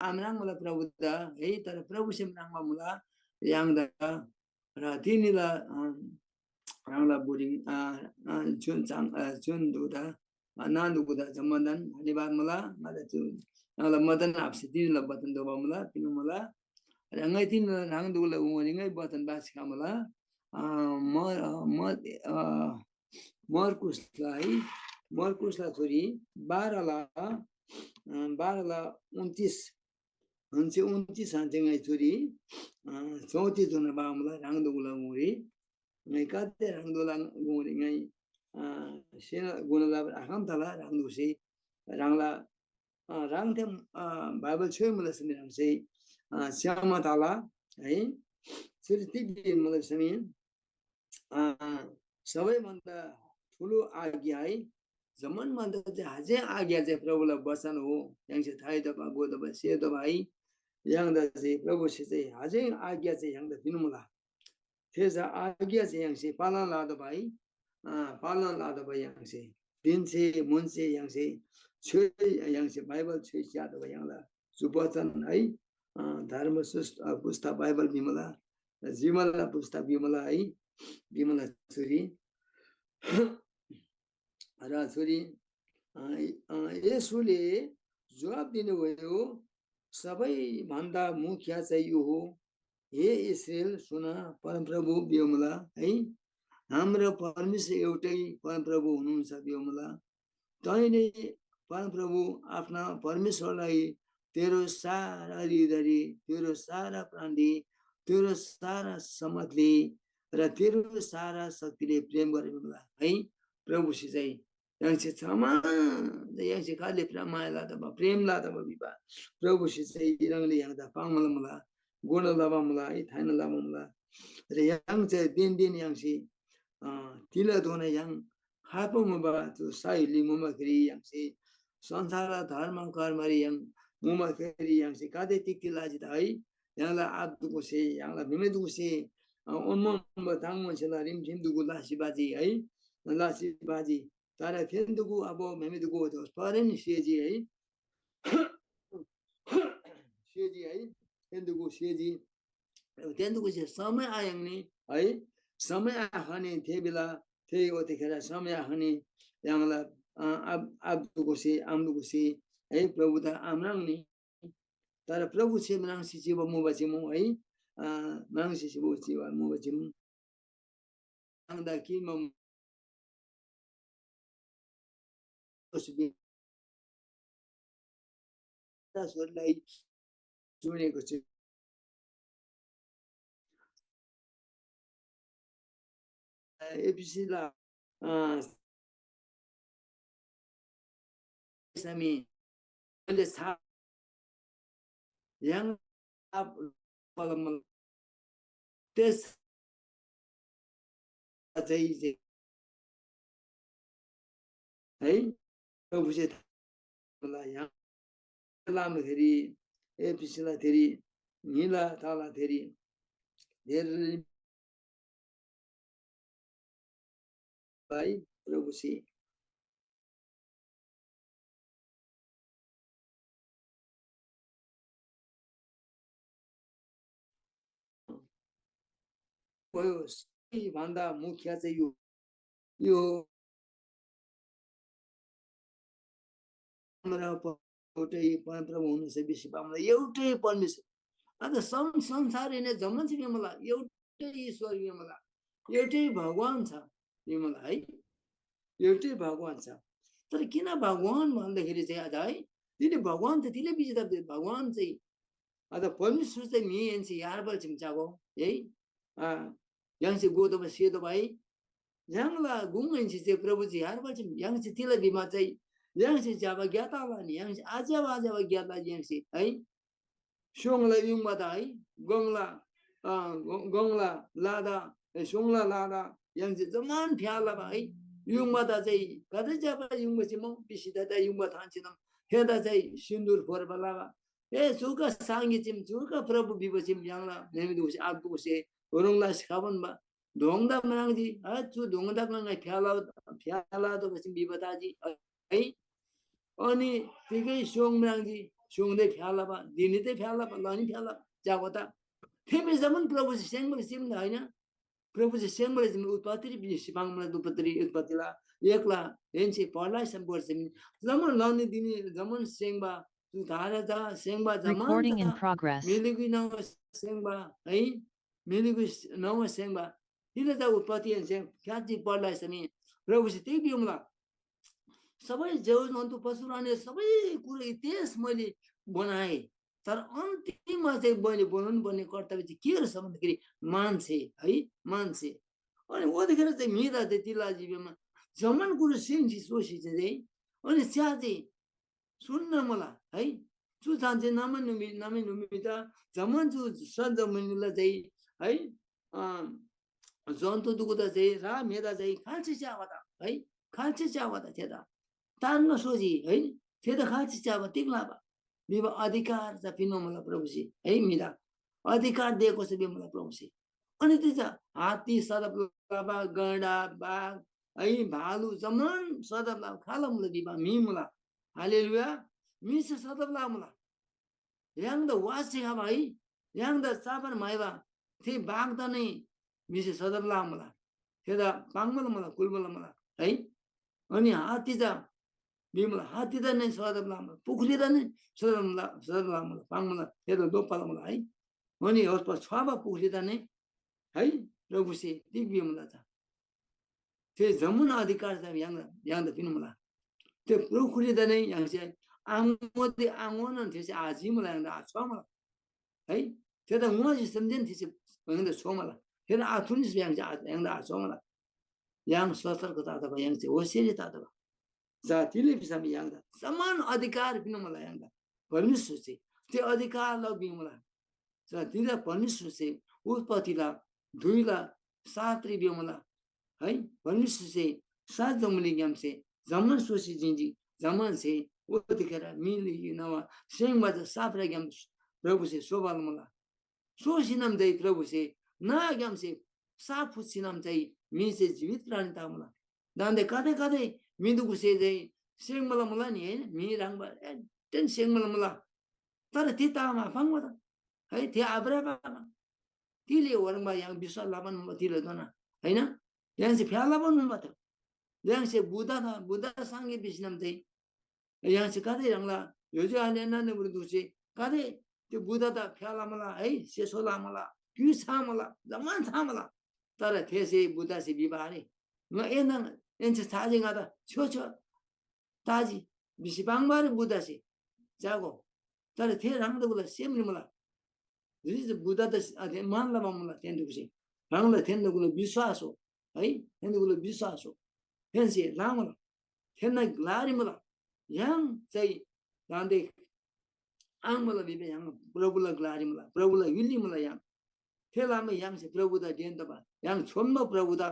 आम्राङ्मुला प्रभुदा है, तर प्रभुसे म्राङ्बा मुला। य्‍हाङदा र तिनीला, अ, ह्राङला बोरिङ, अ, अ, जुन चाङ, अ, जुन दुदा, अ, नान्दुकुदा जम्‍मादान धन्‍यवाद मुला। ङादा चु ह्राङला मदन आफसे तिनीला बचन दोबा मुला, पिनु मुला। र ङाइ तिनीला ह्राङ दुगुला उमरी ङाइ बचन बासिका मुला। अ, म, अ, म, अ, मर्कुसलाई, मर्कुसला थोरी बाह्रला, अ, बाह्रला उन्तिस हन्‍से उन्‍तिस हन्‍से ङाइ चुरी, अ, चौतिस जोना बामुला ह्राङदो गुला गुङरी, ङाइ काते ह्राङदोला गुङरी ङाइ, अ, सेना गुना लबर आखम तला ह्राङदोसे ह्राङला, अ, ह्राङथे, अ, बाइबल छ्‌योइ मुला समी ह्राङसे, अ, स्‍यामा तला है। चुरी तिग भिमुला समी, अ, सबैभन्दा ठुलो आज्ञा है, जम्‍मान भन्दा चाहिँ हाजे आज्ञा चाहिँ प्रभुला वचन हो। य्‍हाङसे थाइ तबा, गो तबा, से तबा है। य्‍हाङदा चाहिँ प्रभुसे चाहिँ हाजे आज्ञा चाहिँ य्‍हाङदा पिन्‍मुला। थे चा आज्ञा चाहिँ य्‍हाङसे पालन लतबा है, अ, पालन लतबा य्‍हाङसे दिनसे मुनसे य्‍हाङसे छ्‌योइ य्‍हाङसे बाइबल छ्‌योइ च्‍यातबा य्‍हाङला चु वचन है, अ, धर्म सुस्त-, अ, पुस्‍ता बाइबल भिमुला, जिमला पुस्‍ता भिमुला है, भिमुला चुरी। र चुरी, अ, अ, येशूले जोहाब दिनुभयो, "सबैभन्दा मुख्य चाहिँ यो हो, हे इस्राएल, सुन, परमप्रभु भिमुला है, हाम्रो परमेश्वर एउटै परमप्रभु हुनुहुन्छ भिमुला। तैँले परमप्रभु आफ्ना परमेश्वरलाई तेरो सारा हृदयले, तेरो सारा प्राणले, तेरो सारा समझले र तेरो सारा शक्तिले प्रेम गर" भिमुला है। प्रभुसे चाहिँ य्‍हाङसे जम्‍मान य्‍हाङसे खालि प्रेम माया लतबा, प्रेम लतबा भिबा प्रभुसे चाहिँ ह्राङले य्‍हाङदा पाङ्‌मुला मुला, गोना लबा मुला है, थायना लबा मुला। र य्‍हाङ चाहिँ दिन दिन य्‍हाङसे, अ, तिला धोना य्‍हाङ खापा मुबा चु साइली मुबाखेरी य्‍हाङसे संसारला धर्म कर्मरी य्‍हाङ मुबाखेरी य्‍हाङसे गाते तिग तिग लजी त है? य्‍हाङला आबादुगुसे, य्‍हाङला म्‍हेमेदुगुसे, अ, ओन्‍मोन ओन्‍बा ताङ मोनसेला रिमठिम दुगु लासी बाजी है, लासी बाजी। तर थेन दुगु अब म्‍हेमेदुगु दोष परेन सिएजी है। सिएजी है, थेन दुगु सिएजी। थेन दुगुसे समय आयाङ्नी है, समय आखनी थे बेला, थे ओतेखेर समय आखनी य्‍हाङला, अ, आब-, आबादुगुसे, आमादुगुसे है, प्रभुदा आम्राङ्नी। तर प्रभुसे म्राङ्सी चिबा मुबा चिमु है, अ, म्राङ्सी चिबा, चिबा मुबा चिमु। आङदा किमा स्‍वर्गलाई जोडेको छु। एफिसीला, अ, सामी, मैले छा-, य्‍हाङ आप-, पलम-, त्यस अझै जे है, प्रभुसे थाहा होला, य्‍हाङ लामाखेरी, एफिसीला थेरी, न्‍हीला ताला थेरी, धेरै भाइ प्रभुसे भयो। सबैभन्दा मुख्य चाहिँ यो, यो हाम्रो प-, एउटै परमप्रभु हुनुहुन्छ, विश्वमा एउटै परमेश्वर। अन्त सं-, संसार हेर्ने जम्मान चाहिँ मला, एउटै ईश्वर मला, एउटै भगवान छ मला है, एउटै भगवान छ। तर किन भगवान भन्दाखेरि चाहिँ आज है, तिनी भगवान त तिले बिजी त भगवान चाहिँ, अझ परमेश्वर चाहिँ म्‍हि एन्‍सी यार्बल छिम चागो है। आ, य्‍हाङसे गोदोबा सेदोबा है, य्‍हाङला गुङ एन्‍सी चाहिँ प्रभुजी यार्बल छिम, य्‍हाङसे तिला भिमा चाहिँ, य्‍हाङसे ज्‍यबा ग्‍याताला नि, य्‍हाङसे आज्‍यबा आज्‍यबा ग्‍याता य्‍हाङसे है। स्‍योङला युङबादा है, गङला, अ, ग-, गङला लादा, ए, स्‍योङला लादा, य्‍हाङसे जम्‍मान फ्‍या लबा है। युङबादा चाहिँ गाते ज्‍यबा युङबा चिमो, बिसिदा ता युङबा थान चिनम, थेदा चाहिँ सिन्दुर फोर्बा लबा। ए, चुका सांगे चिम, चुका प्रभु बिबा चिम, य्‍हाङला नेमी दुसे, आग दुसे, ह्रोङला सिखाबन बा। दोङदा म्राङ्जी, अ, चु दोङदा ङाइ फ्‍याला, फ्‍याला दोगसिम बिबा ताजी, अ, है। अनि तिगै स्‍योङ म्राङ्जी, स्‍योङदे फ्‍यालाबा, दिनीते फ्‍यालाबा, लनी फ्‍यालाबा, ज्‍यागो ता। थेमी जमन प्रभुसे सेङबले सिम दा होइन? प्रभुसे सेङबले सिम उत्पत्ति बि-, सिपाङ मला उत्पत्ति, उत्पत्तिला एकला हेन्‍से पढलाइ सम बोर्ड सिम। जमन लनी दिनी, जमन सेङबा, तु धारा जा सेङबा जमन Recording in जा। Progress। मेलिगुइ नौ सेङबा, है? मेलिगुइ नौ सेङबा। तिले चा उत्पत्ति हेन्‍से ख्याति पढलाइ समी प्रभुसे त्यही बिउमला। सबै जव जन्तु पशु रहने सबै कुरो इतिहास मैले बनाएँ। तर अन्तिममा चाहिँ मैले बोलाउनु पर्ने कर्तव्य चाहिँ के रहेछ भन्दाखेरि मान्छे है, मान्छे। अनि ओतिखेर चाहिँ म्‍हिदा चाहिँ तिला जिब्‍यामा जम्‍मान कुरो सेन्‍सी सोसी चाहिँ, अनि च्या चाहिँ सुन्न मला है। चु चान्‍चे नामन नुमी, नामन नुमी त जम्‍मान चु सजमिनला चाहिँ है, अँ, जन्तु दुगुदा चाहिँ रा मेदा चाहिँ खाल्‍सी च्याबा त है, खाल्‍सी च्याबा त थेदा तार्न सोजी है, थेदा खाल्‍सी च्याबा तिग लाबा भिबा अधिकार चा पिन्‍बा मला प्रभुसे है, म्‍हिदा अधिकार दिएको छ भिबा मला प्रभुसे। अनि त्यो चा हात्ती सदप लाबा, गैंडा, बाघ है, भालु जम्‍मान सदप लाबा खाल मुला भिबा म्‍हि मुला। हालेलुया। म्‍हिसे सदप लाबा मुला। य्‍हाङदा वास खबा है, य्‍हाङदा चाबान म्‍हाइबा थे बाघदा नै म्‍हिसे सदप लाबा मुला। थेदा पाङ्‌बाला मुला, कुल्‍बाला मुला है। अनि हात्ती चा भिमुला, हात्तीदा नै सदप लाबा मुला, पुख्रीदा नै सदप ला-, सदप लाबा मुला, पाङ्‌मुला, थेदा लोप्‍बाला मुला है। अनि होस्‍पा छ्‌वाबा पुख्रीदा नै है, प्रभुसे तिग भिमुला चा। थे जम्‍मान अधिकार चा य्‍हाङदा, य्‍हाङदा पिन्‍मुला। थे पुख्रीदा नै य्‍हाङसे आङोदे आङोनन थेसे आजिमुला, य्‍हाङदा आछ्‌वामुला है। थेदा ङोजी समझेन थेसे य्‍हाङदा छोमला। थेदा आथुनिस य्‍हाङसे आ-, य्‍हाङदा आछ्‌वामला। य्‍हाङ सतर्क ततबा, य्‍हाङसे होशियारी ततबा। जा तिले भिसम य्‍हाङदा जम्‍मान अधिकार पिन्‍मुला य्‍हाङदा परमेश्‍वरसे। थे अधिकारला भिमुला। जा तिला परमेश्‍वरसे उत्पत्तिला दुईला सातरी भिमुला है, परमेश्‍वरसे सात जम्‍बुलिङग्‍यामसे जम्‍मान सोसी जिन्‍जी, जम्‍मानसे ओतिखेर मिली नवा सेङबा चा साप्राग्‍याम प्रभुसे सोबाल मुला। सोसीनम चाहिँ प्रभुसे नाग्‍यामसे साप फुसीनम चाहिँ म्‍हिसे जीवित प्राणी तमुला। दान्‍दे कतै कतै म्‍हिदुगुसे चाहिँ सेङमला मुला नि, होइन? म्‍हि ह्रङ्‌बा एटेन सेङमला मुला। तर थे ताम आपाङ्बा त, है, थे आभ्रबा। तिले ओह्रङ्बा य्‍हाङ विश्‍वास लबान मुबा तिले दोना, होइन? य्‍हाङसे फ्‍या लबान मुबा त। य्‍हाङसे बुद्ध त, बुद्ध सांगे बिसिनम चाहिँ य्‍हाङसे गाते ह्राङला ज्‍योज्‍यो आले नाना बुरु दुसे गाते त्यो बुद्ध त फ्‍या लमला है, सेसो लमला, क्‍यु छामला, जम्‍मान छामला। तर थेसे बुद्धसे भिबा आरे, ङ एनङ एन्‍से छाजी ङादा छ्यो छ्यो ताजी भिसी पाङ्बा आरे बुद्धसे च्‍यागो। तर थे ह्राङदोगुला सेमरी मुला। बुद्ध त मान लबा मुला थेन्‍दुगुसे। ह्राङला थेन्‍दुगुला विश्‍वास हो है, थेन्‍दुगुला विश्‍वास हो। थेन्‍से लामला थेन्‍ना ग्‍लारी मुला। य्‍हाङ चाहिँ दान्‍दे आङ मुला भिबा य्‍हाङ प्रभुला ग्‍लारी मुला, प्रभुला य्‍हुलरी मुला य्‍हाङ। थे लामा य्‍हाङसे प्रभुदा ढेन तबा, य्‍हाङ छोन्‍बा प्रभुदा,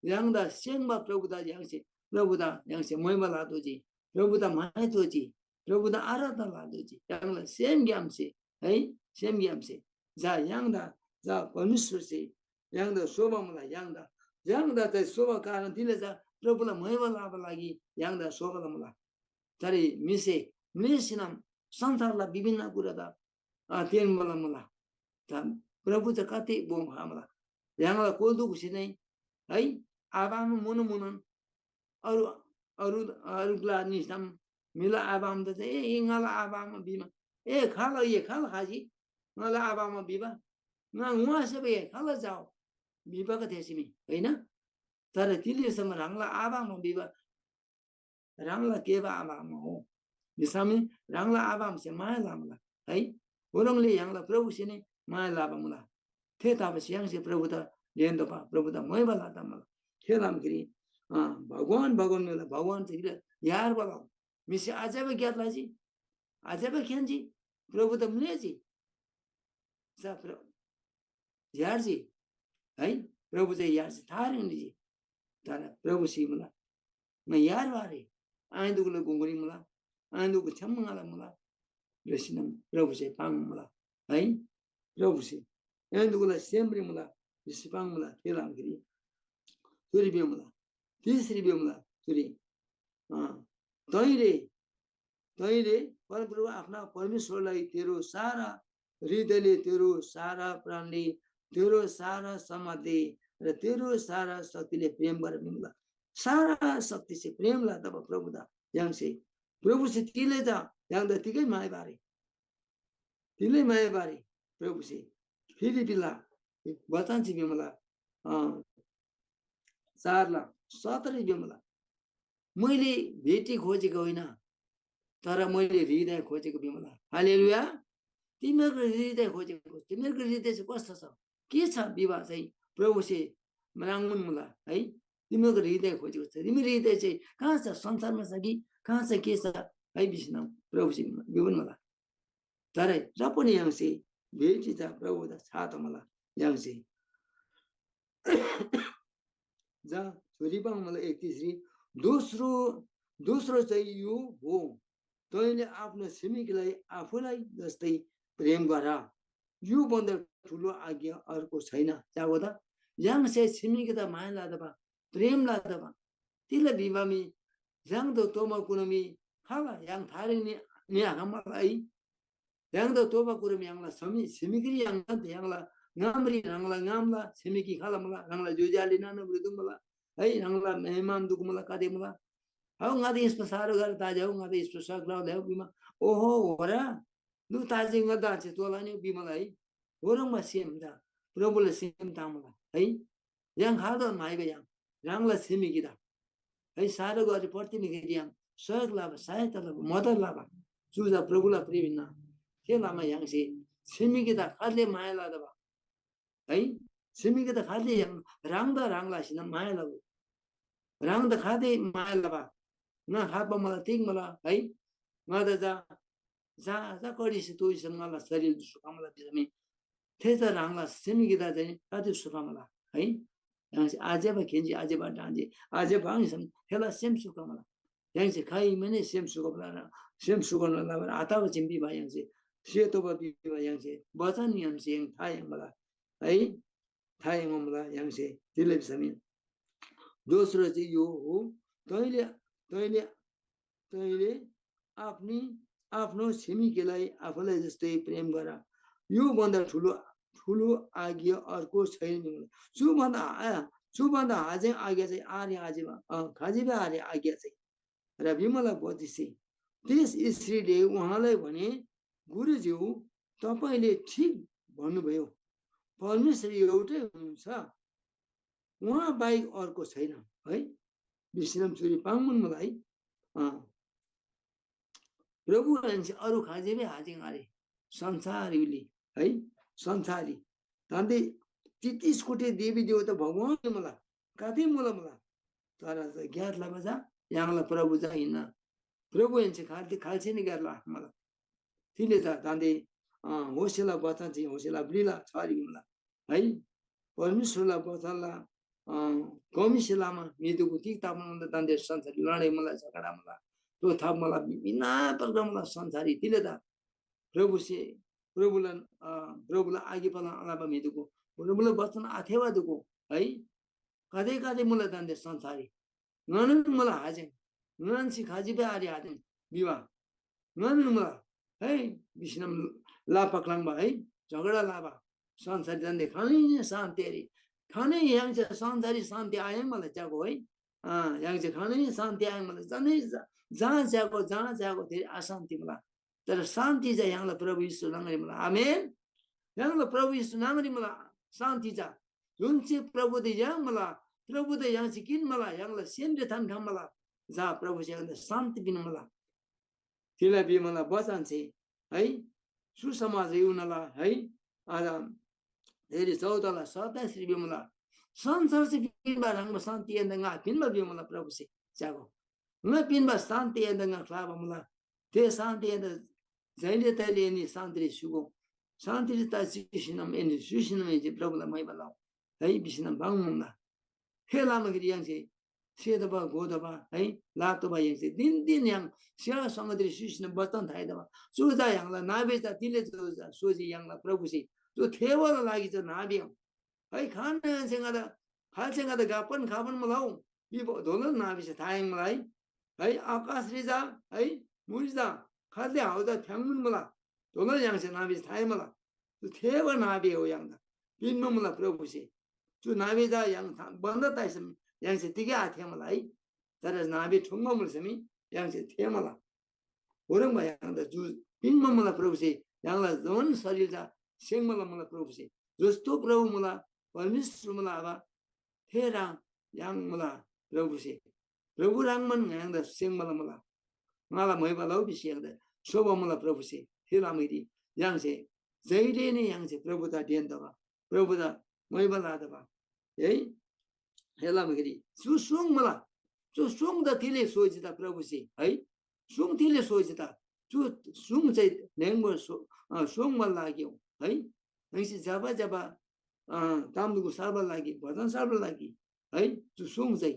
य्‍हाङदा सेङ्बा प्रभुदा य्‍हाङसे, प्रभुदा य्‍हाङसे मोइमा लातोःजी, प्रभुदा माया तोःजी, प्रभुदा आराधना लातोःजी। य्‍हाङला सेमग्‍यामसे है, सेमग्‍यामसे जा य्‍हाङदा जा परमेश्‍वरसे य्‍हाङदा शोभा मुला, य्‍हाङदा, य्‍हाङदा चाहिँ शोभा कारण तिले जा प्रभुला महिमा लाबा लागि य्‍हाङदा शोभा लमुला। तर म्‍हिसे म्‍लेसीनम संसारला विभिन्न कुरादा, अ, तेन्‍बाला मुला। त प्रभु चा कति बोम खमुला। य्‍हाङला कोल्‍दुगुसे नै है, आबा आमा मुनु मुनोन अरू, अरू, अरू ग्‍ला निसम म्‍हिला आबा आमादा चाहिँ, ए, ए, ङाला आबा आमा भिमा, ए, खाल, ए, खाल खाजी, ङाला आबा आमा भिबा, ङा ङुवासे बे खाल जाओ भिबा का थेसी मी, होइन? तर तिले सम ह्राङला आबा आमा भिबा, ह्राङला केबा आबा आमा हो। भिसम मी ह्राङला आबा आमासे माया लमुला, है? ओह्रङ्ले य्‍हाङला प्रभुसे नै माया लबा मुला। थे तबसे य्‍हाङसे प्रभुदा ल्‍हेन्‍दोपा, प्रभुदा मोइबा लता मुला। थे लामगिरी, अ, भगवान, भगवान मेला, भगवान चाहिँ यार बला। म्‍हिसे अझै बा ग्‍यात लजी, अझै बा खेन्‍जी, प्रभुदा म्‍लेःजी। चा प्र-, यार्जी, है? प्रभु चाहिँ यार्जी, थारेङ निजी। तर प्रभु सिमुला, ङा यार बारे, आइन्दुगुला गुङरी मुला, आइन्दुगु छ्‌याम ङाला मुला, भिसीनम प्रभुसे पाङ्मुला, है? प्रभुसे आइन्दुगुला सेमरी मुला, भिसी पाङ्मुला, थे लामगिरी। चुरी बेमुला, तिसरी बेमुला, चुरी, अँ, तैँले, तैँले परमप्रभु आफ्ना परमेश्वरलाई तेरो सारा हृदयले, तेरो सारा प्राणले, तेरो सारा समाजले र तेरो सारा शक्तिले प्रेम गर भिमुला। सारा शक्तिसे प्रेम ला तब प्रभुदा य्‍हाङसे, प्रभुसे तिले चा य्‍हाङदा तिगै माया बारे, तिले माया बारे प्रभुसे फिलिपीला वचन ची भिमुला, अँ, चारला सतरी भिमुला। मैले भेटी खोजेको होइन, तर मैले हृदय खोजेको भिमुला। हालेलुया। तिमीहरूको हृदय खोजेको, तिमीहरूको हृदय चाहिँ कस्तो छ, के छ भिबा चाहिँ प्रभुसे म्राङ्मुन मुला है। तिमीहरूको हृदय खोजेको छ, तिमीहरूको हृदय चाहिँ कहाँ छ, संसारमा छ कि कहाँ छ, के छ है, बिसिन प्रभुसे भिबा मुला। तर र पनि य्‍हाङसे भेटी चा प्रभुदा छातमला य्‍हाङसे जा छोरी पाङ्मला एकतिसरी दोस्रो दोस्रो चाहिँ यो हो, तैँले आफ्नो छिमेकीलाई आफूलाई जस्तै प्रेम गर। यो भन्दा ठुलो आज्ञा अर्को छैन। च्यागो त य्‍हाङसे छिमेकीदा माया लदबा, प्रेम लदबा, तिला भिबा मी य्‍हाङदो तोमा कुनमी खाला य्‍हाङ थारेङ नि नि आखम्‍मला है। य्‍हाङदा तोबा कुरम य्‍हाङला समी छिमेकीरी य्‍हाङला य्‍हाङला ङामरी ह्राङला ङामला छिमेकी खालमला ह्राङला ज्‍योज्‍यो आले नाना बुढी दुमला है, ह्राङला मेहमान दुखमला कदेमला। हौ ङादा यस्तो साह्रो गाह्रो ताजे हौ, ङादा यस्तो सक्राउ ल्याउ बिमा। ओहो हो र, लु ताजे ङादा आचे तोला नि बिमला है। होरङमा सेम दा प्रभुला सेम तामला है। य्‍हाङ खादो माइबा य्‍हाङ ह्राङला छिमेकीदा है, सारो गरी प्रतिनिधि य्‍हाङ सहयोग लबा, सहायता लबा, मदत लबा, चु चा प्रभुला प्रेम हिन्‍ना। थे लमा य्‍हाङसे छिमेकीदा खालले माया लदबा है, छिमेकीदा खालले य्‍हाङ ह्राङदा ह्राङ लासिन माया लबा, ह्राङदा खालले माया लबा, ङा खाबा मला तिग मला है, ङादा जा जा जा कडीसे तोइसम ङाला शरीर सुखमला भिसमी थे चा ह्राङला सेम गिदा चाहिँ कति सुखमला है। य्‍हाङसे आज्‍यबा खेन्‍जी आज्‍यबा ढान्‍जी आज्‍यबा आङिसम थेला सेम सुखमला। य्‍हाङसे खाइमैने सेम सुखमला र सेम सुखमला लबर आताबा चिम बिबा य्‍हाङसे सेतोबा बिबा य्‍हाङसे बचन नियमसे य्‍हाङ था य्‍हाङमला है। था य्‍हाङमला य्‍हाङसे तिले भिसमी दोस्रो चाहिँ यो हो, तैँले तैँले तैँले आफ्नी आफ्नो छिमेकीलाई आफूलाई जस्तै प्रेम गर। यो भन्दा ठुलो ठुलो आज्ञा अर्को छैन। चु भन्दा आ- चु भन्दा हाजे आज्ञा चाहिँ आरे आजेबा अ, खाजेबा आरे आज्ञा चाहिँ र विमला बत्तीसे त्यस स्त्रीले उहाँलाई भने, गुरुज्यू, तपाईँले ठिक भन्नुभयो, परमेश्वर एउटै हुनुहुन्छ, उहाँ बाहेक अर्को छैन है। विश्राम चुरी पाङ्मुन मलाई अँ, प्रभु ह्राङसे अरू खाजेबे हाजिङ आरे संसारी उली है। संसारी तान्ते तितिस कोटी देवी देवता भगवान मला काते मुला मुला तर ज्ञात लबा जा य्‍हाङला प्रभु जा हिन्ना। प्रभु हेन्से खाल्थे खाल्छे नि ग्यार लाख मला तिले जा तान्ते अँ, होसेला बचन चाहिँ होसेला ब्रिला छरी मुला है। परमेश्वरला बचनला अँ, कमीसे लामा म्‍हिदुगु तिग तापमान तान्ते संसारी लडाइ मला झगडा मला तो थाप मला बिना प्रकार मला संसारी तिले ता प्रभुसे प्रभुला अँ, प्रभुला आगे पला अलाबा म्‍हिदुगु प्रभुला बचन आथेवा दुगु है। कदे कदे मुला तान्ते संसारी ङनन मुला हाजेङ ङनन सिखाजी बे आरे हाजेङ विवाह ङनन मुला है। बिसिनम ला पक्लाङ बा है झगडा लाबा संसारी तान्ते खानै शान्ति अरे खानै य्‍हाङसे संसारी शान्ति आयाङ मला च्यागो है। अँ य्‍हाङसे खानै शान्ति आयाङ मला जानै जा- जहाँ च्यागो जहाँ च्यागो धेरै अशान्ति मला। तर शान्ति चाहिँ य्‍हाङला प्रभु यीशु न्‍हङरी मुला। आमेन। य्‍हाङला प्रभु यीशु न्‍हङरी मुला शान्ति जा जुन चाहिँ प्रभुदे य्‍हाङ मला प्रभुदे य्‍हाङसे किन मला य्‍हाङला सेमरी थान खम मला जा प्रभुसे य्‍हाङदा शान्ति पिन मला। तिला बि मला बचन छे है सुसमाज युनला है। अझ धेरै चौधला सत्ताइस रिबे मला संसारसे पिन्‍बा ह्रङ्‌बा शान्ति एन्‍दा ङा पिन्‍बा बि मला प्रभुसे च्यागो ङा पिन्‍बा शान्ति एन्‍दा ङा ख्‍लाबा मुला। ते शान्ति एन्‍दा जहिले तैले एनी शान्तिरी सुगो शान्तिरी ता सिसिनम एनी सुसिनम एनी प्रभुला मैबा लौ है बिसिनम बाङ मुला। थे लामाखेरी य्‍हाङसे सेतोःबा गोतोःबा है लातोःबा य्‍हाङसे दिन दिन य्‍हाङ सेवा संगतिरी सिसिनम बचन थाइतोःबा चु चा य्‍हाङला नाबे चा तिले चु चा सोजी य्‍हाङला प्रभुसे चु थेबाला लागि चा नाबे है। खानसे ङादा खालसे ङादा गापन खापन मुलाउ बि धोलन नाबिसे थायङ मुला है। है आकाशरी जा है मुरी जा खालसे हाउदा फ्याङ्मुन मुला धोलन य्‍हाङसे नाबिसे थाय मुला। चु थेबा नाबे हो य्‍हाङदा पिन्‍बा मुला प्रभुसे। चु नाबे जा य्‍हाङ था- बन्‍द ताइसम य्‍हाङसे तिगै आथे मुला है। तर नाबे ठुङ्बा मुलसमी य्‍हाङसे थे मुला। ओह्रङ्बा य्‍हाङदा जु पिन्‍बा मुला प्रभुसे य्‍हाङला जवान शरीर चा सेङ्बाला मुला प्रभुसे जस्तो प्रभु मुला परमेश्वर मुला आबा थे ह्राङ य्‍हाङ मुला प्रभुसे प्रभु ह्राङमान य्‍हाङदा सेङ्बाला मुला। ङाला म्‍हैबा लौ भिसी य्‍हाङदा सोबा मुला प्रभुसे थे लामैरी य्‍हाङसे जहिले नै य्‍हाङसे प्रभुदा ढेन तबा, प्रभुदा महिमा लतबा है। थेला मखिरी चु सुङ मुला, चु सुङ त तिले सोजी त प्रभुसे है, सुङ तिले सोजी त, चु सुङ चाहिँ न्‍याङ्बो सो-, अ, सुङमा लाग्यो है। य्‍हाङसे जबा जबा, अ, ताम दुगु सार्बा लागि, भजन सार्बा लागि है, चु सुङ चाहिँ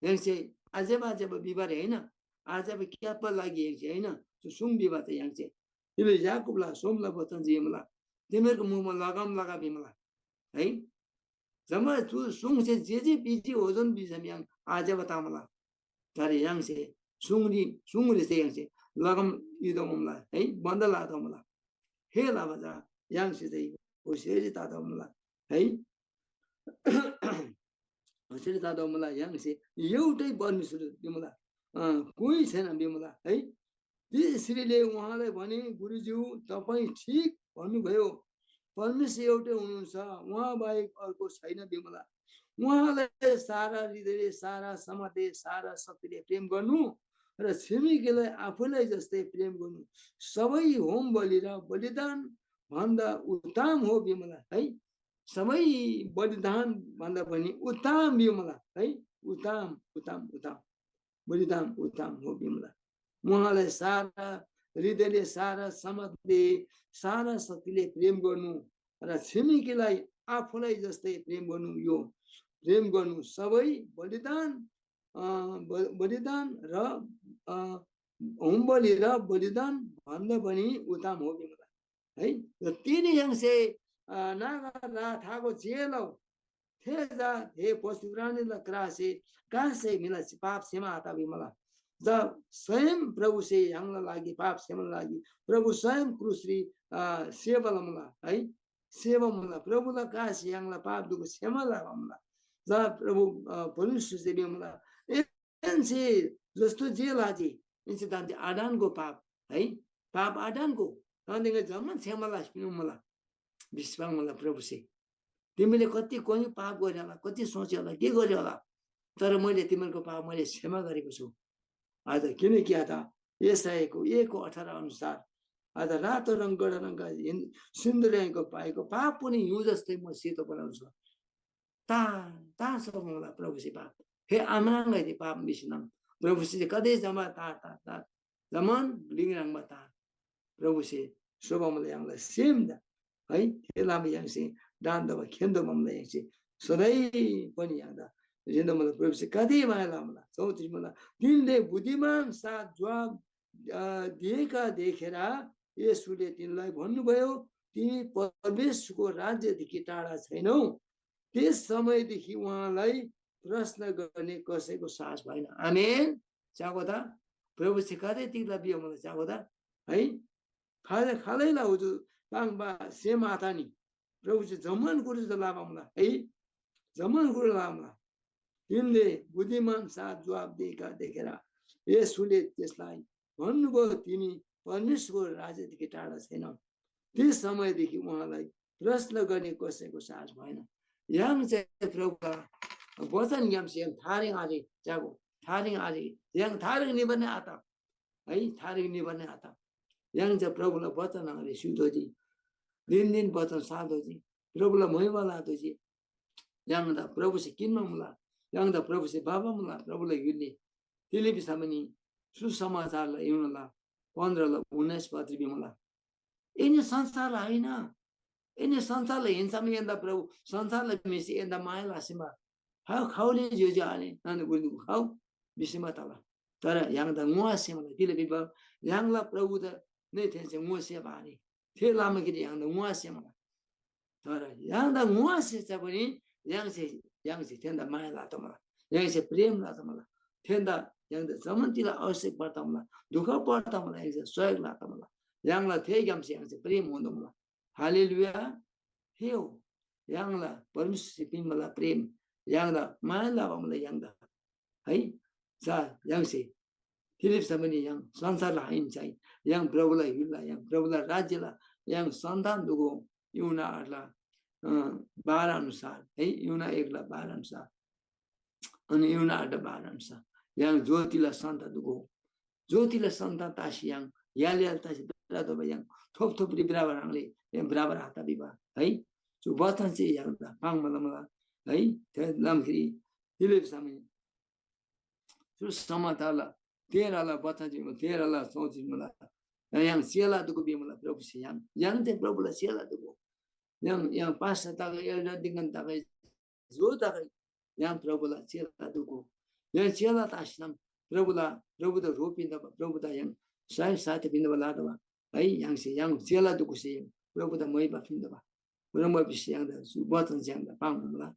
य्‍हाङसे आज्‍यबा आज्‍यबा बिबारी होइन, आज्‍यबा क्‍याप्‍बा लागि य्‍हाङसे होइन, चु सुङ बिबा चाहिँ य्‍हाङसे तिले याकूबला सोमला बचन जे मुला, तिमीहरूको मुखमा लगाम लगा भिमुला है। जम्‍मा चु सुङसे जे जे बिजी होजन भिसम य्‍हाङ आज्‍यबा तामुला। तर य्‍हाङसे सुङरी, सुङरी चाहिँ य्‍हाङसे लगाम इदोमुला है, बन्द लादोमुला। हे लाबा जा य्‍हाङसे चाहिँ होसियारी तादोमुला है। होसियारी तादोमुला य्‍हाङसे एउटै परमेश्वर भिमुला, अँ, कोही छैन भिमुला है। ती स्त्रीले उहाँलाई भने, "गुरुज्यू, तपाईँ ठिक भन्नुभयो। परमेश्वर एउटै हुनुहुन्छ, उहाँ बाहेक अर्को छैन भिमुला। उहाँलाई सारा हृदयले, सारा सामर्थ्यले, सारा शक्तिले प्रेम गर्नु र छिमेकीलाई आफूलाई जस्तै प्रेम गर्नु सबै होम बलि र बलिदान भन्दा उत्तम हो भिमुला है।" सबै बलिदान भन्दा पनि उत्तम भिमुला है। उत्तम, उत्तम, उत्तम। बलिदान उत्तम हो भिमुला। उहाँलाई सारा हृदयले, सारा सामर्थ्यले, सारा शक्तिले प्रेम गर्नु र छिमेकीलाई आफूलाई जस्तै प्रेम गर्नु, यो प्रेम गर्नु सबै बलिदान, अ, ब-, बलिदान र, अ, होमबलि र बलिदान भन्दा पनि उत्तम हो भिमुला है। र तिनी य्‍हाङसे, अ, नागा रा थागो जे लउ, थे जा हे पशु प्राणीला क्रासे कासे म्‍हिला पाप क्षमा आत भिमुला। जा स्वयं प्रभुसे य्‍हाङला लागि पाप क्षमाला लागि प्रभु स्वयं क्रुसरी, अ, सेवा लमुला है। सेवा मुला, प्रभुला कासे य्‍हाङला पाप दुख क्षमा लबा मुला। जा प्रभु, अ, परमेश्‍वरसे भिमुला, एनसे जस्तो जे लाजी, एनसे दान्‍दे आडानको पाप है, पाप आडानको, दान्‍दे जम्‍मान क्षमा लास पिनु मुला। विश्वास मुला प्रभुसे। तिमीले कति कोही पाप गर्‍याला, कति सोच्‍याला, के गर्‍याला, तर मैले तिमीहरूको पाप मैले क्षमा गरेको छु। आज किनकि आज यशैयाको एकको अठार अनुसार आज रातो रङ, गडा रङका हिन-, सिन्दुर रङको पाएको पाप पनि हिउँ जस्तै म सेतो बनाउँछु। तार, तार सघाउला प्रभुसे पाप। हे आम्राङ्‌गैदे पाप मिसिनम। प्रभुसे कदे जमा तार, तार, तार। जमान लिङ रङमा तार। प्रभुसे शोभा मुला य्‍हाङला सेमदा है, थे लामा य्‍हाङसे दान दबा खेन्‍दो मामला य्‍हाङसे सधैँ पनि य्‍हाङदा जिन्‍दा मुला प्रभुसे कति माया लामुला। चौत्रिस मुला, तिनले बुद्धिमान साथ जवाब, अ, दिएका देखेर येशूले तिनलाई भन्नुभयो, "तिमी परमेश्वरको राज्यदेखि टाढा छैनौ।" त्यस समयदेखि उहाँलाई प्रश्न गर्ने कसैको साहस भएन। आमेन। च्याको त प्रभुसे कतै तिग्‍दा बियो मला च्याको त है। खाले खालैला हुजु ताङबा सेम आतानी। प्रभुसे जम्‍मान कुरो त लाबामला है। जम्‍मान कुरो लाबामला। तिनले बुद्धिमान साथ जवाब दिएका देखेर येशूले त्यसलाई भन्नुभयो, "तिमी परमेश्वरको राज्यदेखि टाढा छैनौ।" त्यस समयदेखि उहाँलाई प्रश्न गर्ने कसैको साहस भएन। य्‍हाङ चाहिँ प्रभुका वचनग्‍यामसे य्‍हाङ थारेङ आरे च्यागो, थारेङ आरे, य्‍हाङ थारेङ निबा नै आत है, थारेङ निबा नै आत। य्‍हाङ चाहिँ प्रभुला वचन आरे स्‍युतोजी, दिन दिन वचन सातोजी, प्रभुला महिमा लातोजी। य्‍हाङदा प्रभुसे किन्‍बा मुला, य्‍हाङदा प्रभुसे बाबा मुला, प्रभुला य्‍हुलले तिले भिसम नि सुसमाचारला युनला पन्ध्रला उन्नाइस पत्री बिमुला। एनी संसारला होइन, एनी संसारला हिन्‍सम एन्‍दा प्रभु, संसारला म्‍हिसे एन्‍दा माया लासिमा। हाउ खाउले ज्‍योज्‍यो आले, नानु गुन्‍दु खाउ बिसिमा तला। तर य्‍हाङदा ङोआसेमला तिले भिबा य्‍हाङला प्रभु त नै थेन्‍से ङोसेबा आरे। थे लामाखेरी य्‍हाङदा ङोआसेमला। तर य्‍हाङदा ङोआसे चा पनि य्‍हाङसे, य्‍हाङसे थेन्‍दा माया लातमला, य्‍हाङसे प्रेम लातमला, थेन्‍दा य्‍हाङदा जम्‍मान तिला आवश्यक पर्तमला, दुःख पर्तमला, य्‍हाङसे सहयोग लातमला, य्‍हाङला थेग्‍यामसे य्‍हाङसे प्रेम होन्दोमला। हालेलुया। हे हो, य्‍हाङला परमेश्‍वरसे पिन्‍बाला प्रेम, य्‍हाङदा माया लबामला य्‍हाङदा है। जा य्‍हाङसे तिलिप्‍सम नि य्‍हाङ संसारला आहिन चाहिँ य्‍हाङ प्रभुला य्‍हुलला, य्‍हाङ प्रभुला राज्‍यला, य्‍हाङ सन्‍तान दुगो युना आठला, अ, बाह्र अनुसार है, युना एकला बाह्र अनुसार, अनि युना आठला बाह्र अनुसार य्‍हाङ ज्योतिला सन्‍तान दुगो, ज्योतिला सन्‍तान तासी य्‍हाङ याल याल तासी रा दोबा य्‍हाङ थोप थोपरी बराबर ह्राङले य्‍हाङ बराबर हात भिबा है। चु वचन चाहिँ य्‍हाङदा पाङ्बा लमला है। थे लमखिरी तिले समय चु समाचारला तेह्रला बचन चाहिँ तेह्रला चौतिस मुला। य्‍हाङ चेला दुगु बेमुला प्रभुसे य्‍हाङ य्‍हाङ चाहिँ प्रभुला चेला दुगु। य्‍हाङ य्‍हाङ पास्टर तगै, एल्डर डिकन तगै, जो तगै य्‍हाङ प्रभुला चेला दुगु। य्‍हाङ चेला तासिनम प्रभुला प्रभुदा ह्रो पिन्‍दबा, प्रभुदा य्‍हाङ सय साथी पिन्‍दबा लादबा है। य्‍हाङसे य्‍हाङ चेला दुगुसे य्‍हाङ प्रभुदा मोइबा पिन्‍दबा। ह्रङ्‌बा भिसी य्‍हाङदा चु वचन य्‍हाङदा पाङ्‌मुला।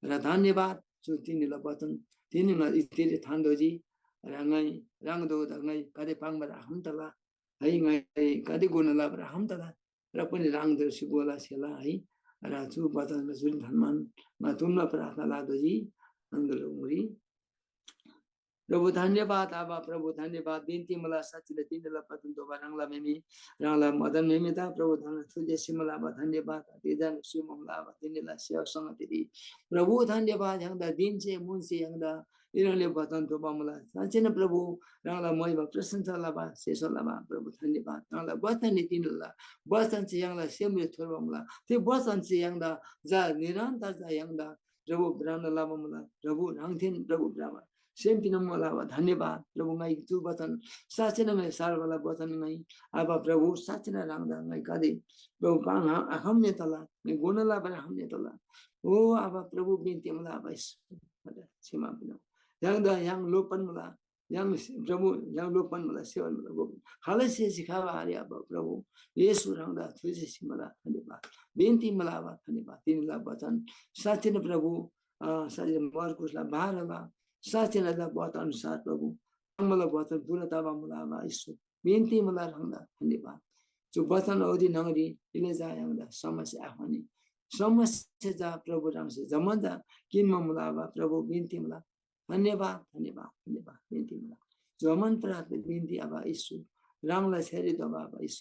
र धन्यवाद चु तिनीला वचन तिनीमा इतिरी थान्‍दोजी। र ङाइ ह्राङदोदा ङाइ कति पाङ्बा आखम तला है, ङाइ कति गुण लाबा आखम तला, र पनि ह्राङदोसी गोला सेला है। र चु वचन जुन धनमान मा तुमला प्रार्थना लादोजी। ह्राङदोला उमरी प्रभु धन्यवाद आबा, प्रभु धन्यवाद बिन्ती मला सच्‍चिला तिनीला पतन दोबा ह्राङला मेमी ह्राङला मदन मेमी ता प्रभु धन थुजे सिमला आबा धन्यवाद। तेजन सिमला आबा तिनीला सेवा संगतिरी प्रभु धन्यवाद। य्‍हाङदा दिनसे मुनसे य्‍हाङदा इरङले वचन थोबा मुला। साँच्‍चीन प्रभु ह्राङला महिमा प्रशंसा लबा सेसो लबा प्रभु धन्यवाद। ह्राङला वचनले तिनीला वचन चाहिँ य्‍हाङला सेमले थोर्बा मुला। थे वचन चाहिँ य्‍हाङदा जा निरन्तर जा य्‍हाङदा प्रभु भ्रमण लबा मुला। प्रभु ह्राङथेन प्रभु भ्रमण सेम पिन मुला आबा धन्यवाद। प्रभु ङाइ चु वचन साँच्‍चीन ङाइ सारवाला वचन ङाइ आबा प्रभु साँच्‍चीन ह्राङदा ङाइ कदे प्रभु पाङ आखम्‍ने तला, ङाइ गोन लाबार आखम्‍ने तला। ओ आबा प्रभु बिन्ती मुला आबा यीशु, क्षमा पिन। य्‍हाङदा य्‍हाङ लोपन मुला, य्‍हाङ प्रभु य्‍हाङ लोकमान मला सेवन मला गोविन्द खालसे सिखाबा हरे अब प्रभु येशू ह्राङदा थुजे सिमला धन्यवाद। बिन्ती मला अब धन्यवाद। तिनीला वचन साँच्‍चीन प्रभु अ साँच्‍चीन मरकुसला बाह्रमा साँच्‍चीन ला वचन अनुसार प्रभु ह्राङला वचन पूरा तबा मुला अब येशू बिन्ती मला ह्राङदा धन्यवाद। चु वचन औधी नगरी इले जा य्‍हाङदा समस्या आखनी समस्या जा प्रभु ह्राङसे जम्‍मान जा किन्‍मा मुला अब प्रभु बिन्ती मला धन्यवाद, धन्यवाद, धन्यवाद। बिन्ती मुला। जम्‍मान प्रार्थना बिन्ती आबा येशू, ह्राङला छ्‌यारी दोबा आबा येशू,